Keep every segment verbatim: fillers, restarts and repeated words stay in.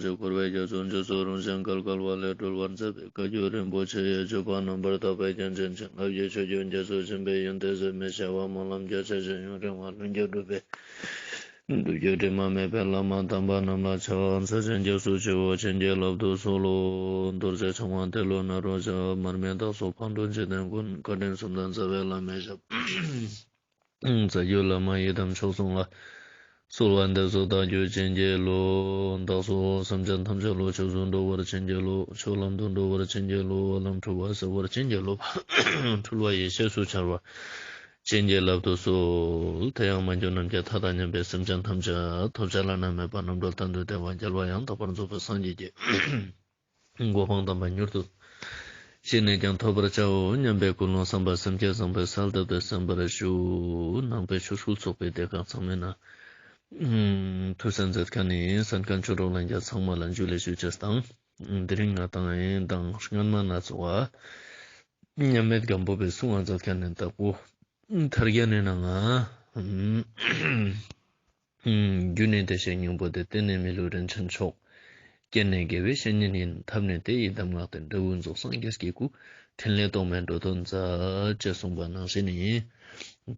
ཞིང་འཁོར་བའི་རྒྱ་མཚོ་འཇིགས་སུ་རུང་ཞིང་བརྒལ་དཀའ་བ་ལས་སྒྲོལ་བར་མཛད་པའི་བཀའ་བརྒྱུད་རིན་པོ་ཆེ་ཡི་སྤྱོད་པ་རྣམ་པར་དག་པའི་རྒྱན་ཅན་བྱིན་རླབས་ཀྱི་ཆུ་རྒྱུན་རྒྱ་མཚོ་ཆེན་པོའི་ཡོན་ཏན་ཟད་མི་ཤེས་པ་སྨོན་ལམ་རྒྱ་ཆེ་ཞིང་ཡུན་རིང་བ་ལྷུན་གྱིས་གྲུབ་པའི་སྒྲུབ་བརྒྱུད་དྲི་མ་མེད་པའི་བླ་མ་དམ་པ་རྣམས་ལ་ཕྱག་འཚལ་ཞིང་སྐྱབས་སུ་མཆིའོ། བྱིན་གྱིས་བརླབ་ཏུ་གསོལ་ལོ། རྡོ་རྗེ་འཆང་དབང་ཏེ་ལོ་ནཱ་རོ་ཞབས། མར་མི་དྭགས་སོགས་ཕག་གྲུ་འཇིག་རྟེན་མགོན། བཀའ་དྲིན་གསུམ་ལྡན་རྩ་བའི་བླ་མའི་ཞབས། རྩ་བརྒྱུད་བླ་མ་ཡི་དམ་མཆོག་གསུམ་ལ། གསོལ་བ་འདེབས་སོ་བདག་རྒྱུད་བྱིན་གྱིས་རློབས། བདག་སོགས་སེམས་ཅན་ཐམས་ཅད་བློ་ཆོས་སུ་འགྲོ་བར་བྱིན་གྱིས་རློབས། ཆོས་ལམ་དུ་འགྲོ་བར་བྱིན་གྱིས་རློབས། ལམ་འཁྲུལ་བ་སེལ་བར་བྱིན་གྱིས་རློབས། འཁྲུལ་བ་ཡེ་ཤེས་སུ་འཆར་བར་བྱིན་གྱིས་བརླབ་ཏུ་གསོལ། དེ་ཡང་མ་གྱུར་ནམ་མཁའི་མཐའ་དང་མཉམ་པའི་སེམས་ཅན་ཐམས་ཅད་ཐོབ་བྱ་བླ་ན་མེད་པ་རྣམ་གྲོལ་གཏན་དུ་བདེ་བ་རྒྱལ་བ་ཡང་དག་པར་རྫོགས་པའི་སངས་རྒྱས་ཀྱི་གོ་འཕང་དམ་པ་མྱུར་དུ་ཅི་ནས་ཀྱང་ཐོབ་པར་བྱའོ་སྙམ་པའི་ཀུན་སློང་བསམ་པ་སེམས་བསྐྱེད་བཟང་པོས་གསལ་བཏབ་སྟེ་གསན་པར་ཞུ། ནང་པའི་ཆོས་སྐུལ་ཚོགས་པའི་སྡེ་ཁག་ཚང་མའི་ནང་ཐུགས་སྣང་མཛད་མཁན་ནི་གསན་མཁན་ཆོས་གྲོགས་ལྷན་རྒྱས་ཚང་མ་ལ་འཇུ་ལེ་ཞུ་ཅེས་དང་། དེ་རིང་ང་དང་ཡིན་དང་སྔན་མ་ན་ཚོགས་པ་མཉམ་མེད་སྒམ་པོ་པའི་གསུང་བ་མཛད་མཁན་ནི་དྭགས་པོ་ཐར་རྒྱན་ནི་ནང་ང་། རྒྱུ་ནི་བདེ་གཤེགས་སྙིང་པོ་སྟེ། རྟེན་ནི་མི་ལུས་རིན་ཆེན་མཆོག་རྐྱེན་ནི་དགེ་བའི་བཤེས་གཉེན་ཡིན། ཐབས་ནི་དེ་ཡི་གདམས་ངག་སྟེ། འབྲས་བུ་རྫོགས་སངས་རྒྱས་ཀྱི་སྐུ། ཕྲིན་ལས་རྟོག་མེད་འགྲོ་དོན་མཛད། ཅེས་གསུངས་པ་ནང་བཞིན་ནི།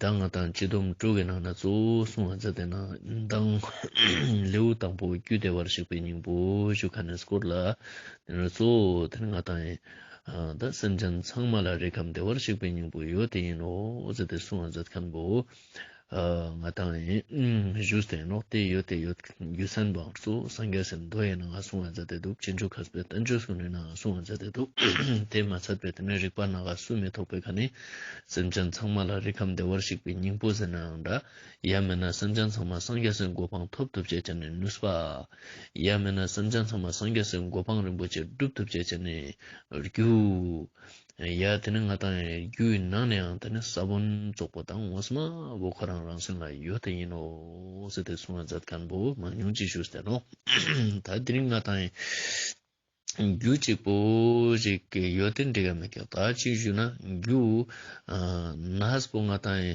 ད་ང་དང་སྤྱི་སྡོམ་དྲུག་གི་ནང་ན་གཙོ་བོ་གསུང་བ་མཛད་དེ་ན་དང་། ལེའུ་དང་པོ་རྒྱུ་བདེ་བར་གཤེགས་པའི་སྙིང་པོ་ཞུ་མཁན་ནི་སྐོར་ལ། དེ་ནི་གཙོ་བོ་དེ་ནི་ང་དང་ཡིན། ད་སེམས་ཅན་ཚང་མ་ལ་རིགས་ཁམས་བདེ་བར་གཤེགས་པའི་སྙིང་པོ་ཡོད་དེ་ཡིན་ནོ་ཟེར་ཏེ་གསུང་བ་མཛད་མཁན་པོ། ང་དང་ཡིན་ཞུས་ཏེ་ནོག་དེ་ཡོད་དེ་ཡོད་རྒྱུ་མཚན་པོའང་གཙོ་བོ་སངས་རྒྱས་སི་མདོ་ཡི་ནང་ང་གསུང་བ་མཛད་དེ་འདུག་སྤྱོད་འཇུག་མཁས་པའི་བསྟན་བཅོས་ཀུན་ནི་ནང་ང་གསུང་བ་མཛད་དེ་འདུག་དེ་མ་ཚད་པའི་དེ་ནི་རིག་པ་ནང་ང་སུ་མི་ཐོགས་པའི་ཁ་ནི་སེམས་ཅན་ཚང་མ་ལ་རིགས་ཁམས་བདེ་བར་གཤེགས་པའི་སྙིང་པོ་ཟེར་ནའང་འདྲ། ཡང་མིན་ན་སེམས་ཅན་ཚང་མ་སངས་རྒྱས་སི་གོ་འཕང་ཐོབ་ཐུབ་ཅེས་ཅན་ནི་ནུས་པ། ཡང་མིན་ན་སེམས་ཅན་ཚང་མ་སངས་རྒྱས་སི་གོ་འཕང་རིན་པོ་ཆེ་སྒྲུབ་ཐུབ་ཅེས་ཅན་ནི་རྒྱུ། ཡ་དེ་ནི་ང་དང་རྒྱུའི་ནང་ནའང་དེ་ནི་ས་བོན་ཙོགས་པོ་དང་ངོ་མ་བོ་ཁོ་རང་རང་སེམས་ལ་ཡོད་དེ་ཡིན་ནོ་ཟེར་ཏེ་གསུང་བ་མཛད་མཁན་པོ་མང་ཉུང་ཅིག་ཞུས་ཏེ་ནོག་ད་དེ་རིང་ང་དང་རྒྱུ་གཅིག་པོ་ཞིག་ཡོད་དེ་འགྲིག་ག་མེད་ཀྱག་ད་གཅིག་ཞུ་ན་རྒྱུ་ནས་པོ་ང་དང་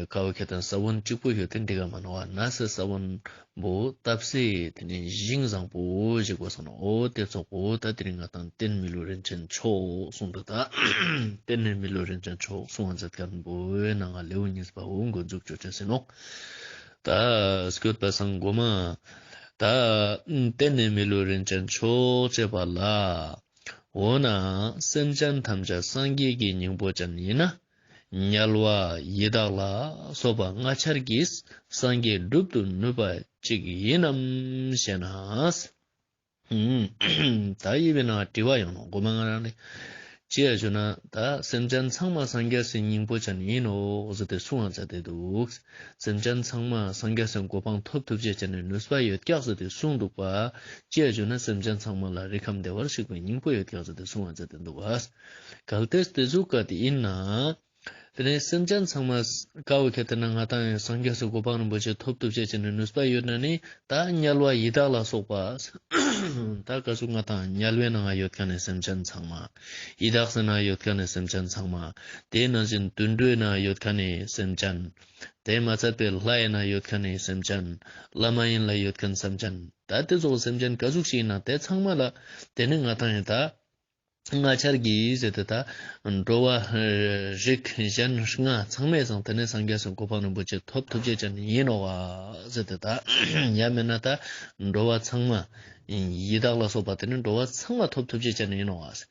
ཀ་བོ་ཁེ་དང་ས་བོན་གཅིག་པོ་ཡོད་དེ་འགྲིག་ག་མ་ནོག་པ། ནས་ས་བོན་པོ་བཏབ་སྟེ་དེ་ནི་ཞིང་བཟང་པོ་ཞིག་དགོས་ས་ནོག་འོ་དེ་ཙོགས་པོ་ད་དེ་རིང་ང་དང་རྟེན་མི་ལུས་རིན་ཆེན་མཆོག་གསུངས་འདུག་ད་རྟེན་ནི་མི་ལུས་རིན་ཆེན་མཆོག་གསུང་བ་མཛད་མཁན་པོའི་ནང་ང་ལེའུ་གཉིས་པ་འོ་འགོ་འཛུགས་ཅོ་ཅེས་ཡིན་ནོག་ད་སྐྱོད་པ་སང་གོ་མ། ད་རྟེན་ནི་མི་ལུས་རིན་ཆེན་མཆོག་ཅེས་པ་ལ། འོ་ན་སེམས་ཅན་ཐམས་ཅད་སངས་རྒྱས་ཀྱི་སྙིང་པོ་ཅན་ཡིན་ན། དམྱལ་བ་ཡི་དྭགས་ལ་སོགས་པ་ལྔ་ཆར་གྱིས་སངས་རྒྱས་སྒྲུབ་ཏུ་ནུས་པ་ཅིག་ཡིན་ནམ་ཞེ་ན། ད་ཡི་བའི་ནང་དྲི་བ་ཡོང་ནོག་གོ་མ་ང་རང་ལས། ཅི་ཡ་ཞུ་ན་ད་སེམས་ཅན་ཚང་མ་སངས་རྒྱས་སི་སྙིང་པོ་ཅན་ཡིན་ནོག་ཟེར་ཏེ་གསུང་བ་མཛད་དེ་འདུག་སེམས་ཅན་ཚང་མ་སངས་རྒྱས་སི་གོ་འཕང་ཐོབ་ཐུབ་ཅེས་ཅན་ནི་ནུས་པ་ཡོད་ཀྱག་ཟེར་ཏེ་གསུངས་འདུག་པ། ཅི་ཡ་ཞུ་ན་སེམས་ཅན་ཚང་མ་ལ་རིགས་ཁམས་བདེ་བར་གཤེགས་པའི་སྙིང་པོ་ཡོད་ཀྱག་ཟེར་ཏེ་གསུང་བ་མཛད་དེ་འདུག་པ། གལ་ཏེ་དེ་ཟུག་ག་དེ་ཡིན་ན། དེ་ནས་སེམས་ཅན་ཚང་མ་ཀ་བོ་ཁེ་དེ་ན་ང་དང་སངས་རྒྱས་སི་གོ་འཕང་རིན་པོ་ཆེ་ཐོབ་ཐུབ་ཅེས་ཅན་ནི་ནུས་པ་ཡོད་ན་ནི་ད་དམྱལ་བ་ཡི་དྭགས་ལ་སོགས་པ། ད་ག་ཟུག་ང་དང་དམྱལ་བའི་ནང་ཡོད་མཁན་ནི་སེམས་ཅན་ཚང་མ། ཡི་དྭགས་སི་ནང་ཡོད་མཁན་ནི་སེམས་ཅན་ཚང་མ། དེ་ནང་བཞིན་དུད་འགྲོའི་ནང་ཡོད་མཁན་ནི་སེམས་ཅན། དེ་མ་ཚད་པའི་ལྷའི་ནང་ཡོད་མཁན་ནི་སེམས་ཅན། ལྷ་མ་ཡིན་ལ་ཡོད་མཁན་སེམས་ཅན། ད་དེ་ཚོ་སེམས་ཅན་ག་ཟུག་ཞིག་ཡིན་ན་དེ་ཚང་མ་ལ་དེ་ནི་ང་དང་ཡིན་ད། ལྔ་ཆར་གྱིས་ཟེར་ཏེ་ད། འགྲོ་བ་རིགས་གཞན་ལྔ་ཚང་མས་སང་དེ་ནས་སངས་རྒྱས་སི་གོ་འཕང་རིན་པོ་ཆེ་ཐོབ་ཐུབ་ཅེས་ཅན་ཡིན་ནོག་པ་ཟེར་ཏེ་ད། ཡང་མིན་ན་ད། འགྲོ་བ་ཚང་མ། ཡི་དྭགས་ལ་སོགས་པ་དེ་ནི་འགྲོ་བ་ཚང་མ་ཐོབ་ཐུབ་ཅེས་ཅན་ཡིན་ནོག་པ།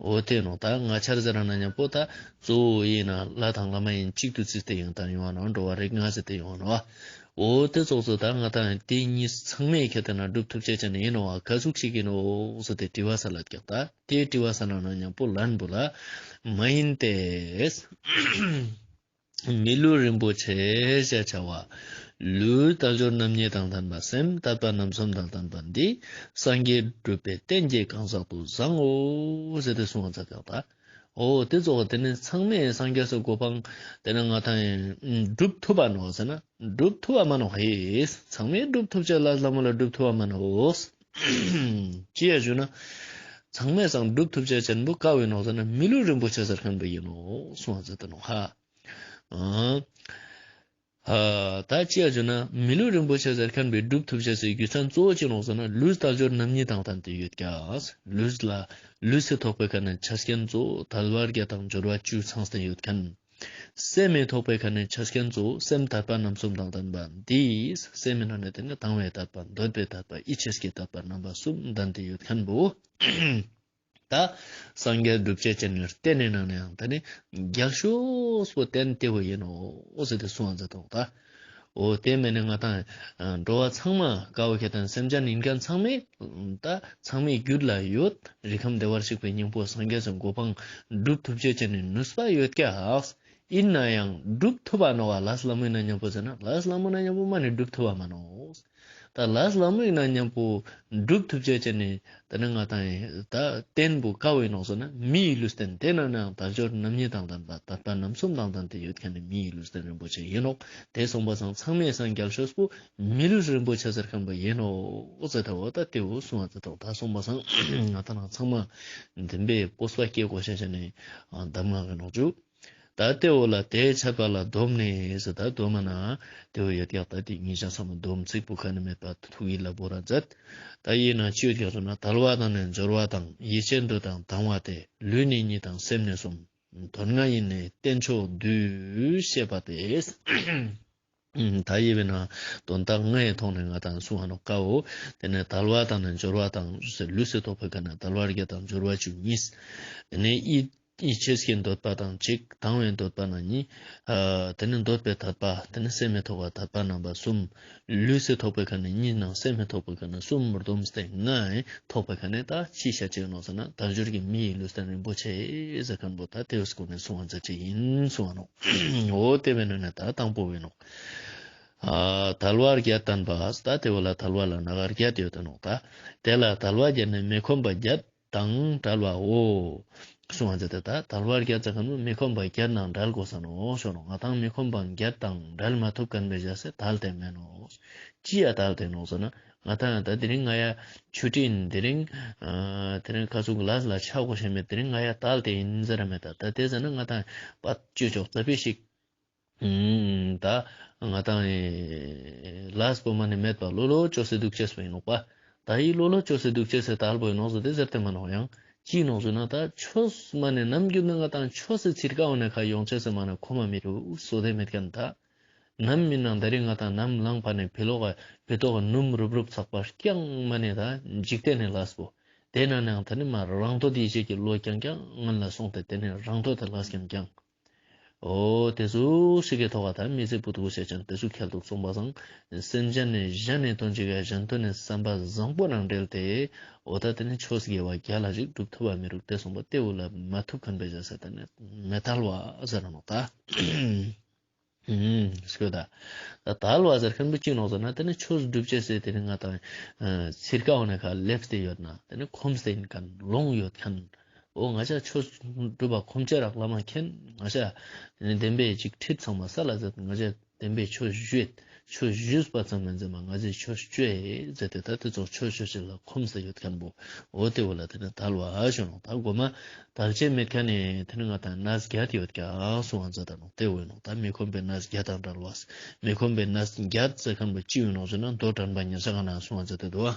འོ་དེ་ནོག་ད་ལྔ་ཆར་ཟེར་ན་མཉམ་པོ་ད་གཙོ་བོ་ཡིན་ན་ལྷ་དང་ལྷ་མ་ཡིན་གཅིག་ཏུ་བརྩིས་ཏེ་ཡོང་དང་ཡོང་ང་ནོག་འགྲོ་བ་རིགས་ལྔ་ཟེར་ཏེ་ཡོང་ང་ནོག་འོ་དེ་ཙོགས་སུ་ད་ང་དང་དེ་གཉིས་ཚང་མས་ཁེ་དེ་ན་སྒྲུབ་ཐུབ་ཅེས་ཅན་ཡིན་ནོག་པ། ག་ཟུག་ཅིག་ཡིན་ནོག་ཟེར་ཏེ་དྲི་བ་ས་ལ་ཀྱག་ད། དེ་དྲི་བ་ས་ན་ན་མཉམ་པོ་ལན་པོ་ལ། མ་ཡིན་ཏེ། མི་ལུས་རིན་པོ་ཆེ་ཞེས་བྱ་བ། ལུས་དལ་འབྱོར་རྣམ་གཉིས་དང་ལྡན་པ། སེམས་དད་པ་རྣམ་གསུམ་དང་ལྡན་པ་འདི། སངས་རྒྱས་སྒྲུབ་པའི་རྟེན་གྱི་གང་ཟག་ཏུ་བཟང་ངོ་། ཟེར་ཏེ་གསུངས་པ་མཛད་ཀྱག་ད། འོ་དེ་ཙོགས་དེ་ནི་ཚང་མས་སངས་རྒྱས་སི་གོ་འཕང་དེ་ནི་ང་དང་སྒྲུབ་ཐུབ་པ་ནོག་ཟེར་ན་སྒྲུབ་ཐུབ་པ་མ་ནོག་ཧེ། ཚང་མས་སྒྲུབ་ཐུབ་ཅེས་ལ་ལ་མོ་ལ་སྒྲུབ་ཐུབ་པ་མ་ནོག་ཅི་ཡ་ཞུ་ན། ཚང་མས་སང་སྒྲུབ་ཐུབ་ཅེས་ཅན་པོ་ཀ་བོ་ཡིན་ནོག་ཟེར་ན་མི་ལུས་རིན་པོ་ཆེ་ཟེར་མཁན་པོ་ཡིན་ནོག་གསུངས་པ་མཛད་དེ་ནོག་ཧ། ཨ། ཨ་ད་ཅི་ཡ་ཟེར་ན་མི་ལུས་རིན་པོ་ཆེ་ཟེར་ཁན་པོ་སྒྲུབ་ཐུབ་ཅེས་སི་རྒྱུ་མཚན་གཙོ་བོ་ཅི་ནོག་ཟེར་ན་ལུས་དལ་འབྱོར་རྣམ་གཉིས་དང་ལྡན་ཏེ་ཡོད་ཀྱག། ལུས་ལ་ལུས་སི་ཐོག་པའི་ཁ་ནེ་ཆ་རྐྱེན་གཙོ་བོ་དལ་བ་བརྒྱད་དང་འབྱོར་བ་བཅུ་ཚང་སྟེ་ཡོད་ཁན། སེམས་མི་ཐོག་པའི་ཁ་ནེ་ཆ་རྐྱེན་གཙོ་བོ་སེམས་དད་པ་རྣམ་གསུམ་དང་ལྡན་པ་འདི། སེམས་མི་ནང་ནེ་དེ་ནི་དང་བའི་དད་པ་འདོད་པའི་དད་པ་ཡིད་ཆེས་ཀྱི་དད་པ་རྣམ་པ་གསུམ་ལྡན་ཏེ་ཡོད་ཁན་པོ། ད་སངས་རྒྱས་སྒྲུབ་བྱེད་ཅན་ནི་རྟེན་ནི་ནང་ནེ་ཡང་ད་ནི་རྒྱལ་ཤོས་པོ་རྟེན་དེ་བོ་ཡིན་ནོག་ཟེར་ཏེ་གསུངས་པ་ཟེར་ཏོག་ད། འོ་དེ་མེན་ན་ང་དང་འགྲོ་བ་ཚང་མ་ཀ་བོ་ཁྱེད་དང་སེམས་ཅན་ཡིན་ཁན་ཚང་མའི་ད་ཚང་མའི་རྒྱུད་ལ་ཡོད། རིགས་ཁམས་བདེ་བར་གཤེགས་པའི་སྙིང་པོ་སངས་རྒྱས་སི་གོ་འཕང་སྒྲུབ་ཐུབ་བྱེད་ཅན་ནི་ནུས་པ་ཡོད་ཀྱག། ཡིན་ན་ཡང་སྒྲུབ་ཐུབ་པ་ནོག་པ། ལས་སླ་མོ་ཡིན་ན་མཉམ་པོ་ཟེར་ན་ལས་སླ་མོ་ཡིན་ན་མཉམ་པོ་མ་ནེ་སྒྲུབ་ཐུབ་པ་མ་ནོག། ད་ལས་སླ་མོ་ཡིན་ན་མཉམ་པོ་སྒྲུབ་ཐུབ་བྱེད་ཅན་ནི་དེ་ནི་ང་དང་ད་རྟེན་པོ་ཀ་བོ་ཡིན་ནོག་ཟེར་ན་མིའི་ལུས་རྟེན། དེ་ནང་ནེ་ཡང་དལ་འབྱོར་རྣམ་གཉིས་དང་ལྡན་པ་དད་པ་རྣམ་གསུམ་དང་ལྡན་ཏེ་ཡོད་ཁན་ནི་མིའི་ལུས་རྟེན་རིན་པོ་ཆེ་ཡིན་ནོག། དེ་སོང་པ་སང་ཚང་མའི་སང་རྒྱལ་ཤོས་པོ་མི་ལུས་རིན་པོ་ཆེ་ཟེར་ཁན་པོ་ཡིན་ནོག་ཟེར་ཏེ་འོ་ད་དེ་བོ་གསུངས་པ་ཟེར་ཏོག་ད་སོང་པ་སང་ང་དང་ཚང་མ་བདེན་པའི་སྤོབས་པ་སྐྱེ་དགོས་ཤེས་ཤིག་ནི་གདམས་ངག་གི་ནོག་ཅུ། ད་དེ་བོ་ལ་དེ་འཆད་པ་ལ་སྡོམ་ནི་ཟེར་ད་སྡོམ་མ་ན་དེ་བོ་ཡོད་ཀྱག། ད་དེ་ཉིད་ཀྱང་ཚང་མ་སྡོམ་ཚིག་པོ་ཁ་ནེ་མེད་པ་ཐུགས་ཡིད་ལ་བོར་ར་མཛད། ད་ཡིན་ན་ཅི་ཡོད་ཀྱག་ཟེར་ན་དལ་བ་དང་ནི་འབྱོར་བ་དང་། ཡིད་ཆེས་འདོད་དང་དང་བ་སྟེ། ལུས་ནི་གཉིས་དང་སེམས་ནི་གསུམ། དོན་ལྔ་ཡིས་ནི་རྟེན་མཆོག་བསྡུས། ཞེས་པ་སྟེ། ད་ཡིན་པས་ན་དོན་དག་ལྔའི་ཐོག་ནེ་ང་དང་གསུང་ང་ནོག་ཀ་བོ། དེ་ནེ་དལ་བ་དང་ནི་འབྱོར་བ་དང་ཟེར་ལུས་སི་ཐོག་པའི་ཁ་ནེ་དལ་བ་བརྒྱད་དང་འབྱོར་བ་བཅུ་གཉིས། དེ་ནེ་ཡིད་ཡིད་ཆེས་ཀྱི་འདོད་པ་དང་གཅིག། དང་བའི་འདོད་པ་ན་གཉིས། ཨ་དེ་ནེ་འདོད་པའི་དད་པ་དེ་ནེ་སེམས་མི་ཐོག་པ་དད་པ་རྣམ་པ་གསུམ། ལུས་སི་ཐོག་པའི་ཁ་ནེ་གཉིས་ནང་སེམས་མི་ཐོག་པའི་ཁ་ནེ་གསུམ་སྡོམ་སྟེ་ལྔའི་ཐོག་པའི་ཁ་ནེ་ད་ཅི་བཤད་ཅེས་ནོག་ཟེར་ན་དལ་འབྱོར་གྱི་མིའི་ལུས་རྟེན་རིན་པོ་ཆེ་ཟེར་ཁན་པོ་ད་དེ་བོ་སྐོར་ནེ་གསུང་བ་མཛད་ཅེས་ཡིན་གསུང་ང་ནོག། འོ་དེ་བས་ན་ནི་ད་དང་པོ་བས་ནོག། ཨ་དལ་བ་བརྒྱད་བསྟན་པ། ད་དེ་བོ་ལ་དལ་བ་ལ་ན་ག་བརྒྱད་ཡོད་དེ་ནོག་ད། དེ་ལ་དལ་བ་བརྒྱད་ནི་མི་ཁོམ་པ་བརྒྱད་དང་བྲལ་བའོ། གསུང་བ་མཛད་དེ་ད་དལ་བ་བརྒྱད་ཟེར་ཁན་པོ་མི་ཁོམ་པ་བརྒྱད་ནང་བྲལ་དགོས་ས་ནོག་ཞུ་ནོག། ང་དང་མི་ཁོམ་པ་བརྒྱད་དང་བྲལ་མ་ཐུབ་ཁན་པའི་རྒྱུ་མཚན་དལ་ཏེ་མེད་ནོག། ཅི་ཡ་དལ་ཏེ་ནོག་ཟེར་ན་ང་དང་ད་དེ་རིང་ང་ཡ་ཆུ་ཊི་ཡིན། དེ་རིང་ཨ་དེ་རིང་ཁ་སང་གི་ལས་ལ་ཆ་དགོས་ཤེས་མེད། དེ་རིང་ང་ཡ་དལ་ཏེ་ཡིན་ཟེར་ར་མེད། ད་ད་དེ་ཟེར་ན་ང་དང་པ་ཅོ་ཅོག་ཙ་པིག་ཞིག་ཨུམ། ད་ང་དང་ཨེ་ལས་པོ་མ་ནེ་མེད་པ་ལོ་ལོ་ཅོས་ཏེ་དུག་ཅེས་པོ་ཡིན་ནོག་པ། ད་འི་ལོ་ལོ་ཅོས་ཏེ་དུག་ཅེས་སི་དལ་པོ་ཡིན་ནོག་ཟེར་ཏེ་ཟེར་ཏེ་མ་ནོག། ཡང་ཅི་ནོག་ཟེར་ན་ད་ཆོས་མ་ནེ་ནམ་རྒྱུན་ནེ་ང་དང་ཆོས་སི་ཚིར་ཀ་བོ་ནེ་ཁ་ཡོང་ཅེས་སི་མ་ནེ་ཁོམ་མི་རུག་སོ་དེ་མེད་ཁན་ད། ནམ་མིན་ན་ད་རིང་ང་དང་ནམ་ལངས་པ་ནེ་ཕི་ལོག་ག་ཕི་ཏོག་ག་ནུམ་རུབ་རུབ་ཚག་པ་རྐྱང་མ་ནེ་ད་འཇིག་རྟེན་ནི་ལས་པོ། དེ་ན་ནའང་ད་ནི་མ་རང་དོ་དེ་ཅིག་གི་བློ་རྐྱང་རྐྱང་ངན་ལ་སོང་སྟེ་དེ་ནེ་རང་དོ་དེ་ལས་རྐྱང་རྐྱང་། འོ་དེ་ཟུག་ཞིག་གི་ཐོག་ག་ད་མི་ཚེ་བུ་ཐུག་ཤེས་ཅན་དེ་ཟུག་ཁྱད་དུ་སོང་པ་སང་སེམས་ཅན་ནི་གཞན་ནི་དོན་ཅིག་ག་གཞན་དོན་ནི་བསམ་པ་བཟང་པོ་ནང་འབྲེལ་ཏེ་འོ་ད་དེ་ནི་ཆོས་དགེ་བ་རྒྱ་ལ་ཞིག་སྒྲུབ་ཐུབ་པ་མི་རུག། དེ་སོང་པ་དེ་བོ་ལ་མ་ཐུབ་ཁན་པའི་རྒྱུ་མཚན་དེ་ནི་མི་དལ་བ་ཟེར་ནོག་ད། ཨུམ། སྐྱོ་ད། ད་དལ་བ་ཟེར་ཁན་པོ་ཅི་ནོག་ཟེར་ན་དེ་ནི་ཆོས་སྒྲུབ་ཅེས་སི་དེ་ནི་ང་དང་ཨ་ཚིར་ཀ་བོ་ནེ་ཁ་ལེབས་ཏེ་ཡོད་ན་དེ་ནི་ཁོམས་ཏེ་ཡིན་ཁན་ལོང་ཡོད་ཁན། འོ་ང་ཅག་ཆོས་སྒྲུབ་པ་ཁོམ་ཅེས་རག་ལ་མ་ཁན་ང་ཅག་དེ་ནི་བདེན་པའི་ཅིག་ཁྲིད་ཚང་མ་ས་ལ་ཟེར་ང་ཅག་བདེན་པའི་ཆོས་ཞུས། ཆོས་ཞུས་པ་ཙམ་མན་ཟེར་མ་ང་ཅག་ཆོས་ཅོ་ཡེ་ཟེར་ཏེ་ད་དེ་ཚོགས་ཆོས་ཅོ་ཅེས་ལ་ཁོམས་ཏེ་ཡོད་ཁན་པོ། འོ་དེ་བོ་ལ་དེ་ནི་དལ་བ་ཞུ་ནོག། ད་གོ་མ་དལ་ཅེས་མེད་ཁན་ནི་དེ་ནི་ང་དང་གནས་བརྒྱད་ཡོད་ཀྱག་གསུང་བ་མཛད་ད་ནོག། དེ་བོ་ཡིན་ནོག། ད་མི་ཁོམ་པའི་གནས་བརྒྱད་དང་བྲལ་བ། མི་ཁོམ་པའི་གནས་བརྒྱད་ཟེར་ཁན་པོ་ཅི་ཡིན་ནོག་ཟེར་ན་མདོ་དྲན་པ་ཉེར་བཞག་ན་གསུང་བ་མཛད་དེ་དུག།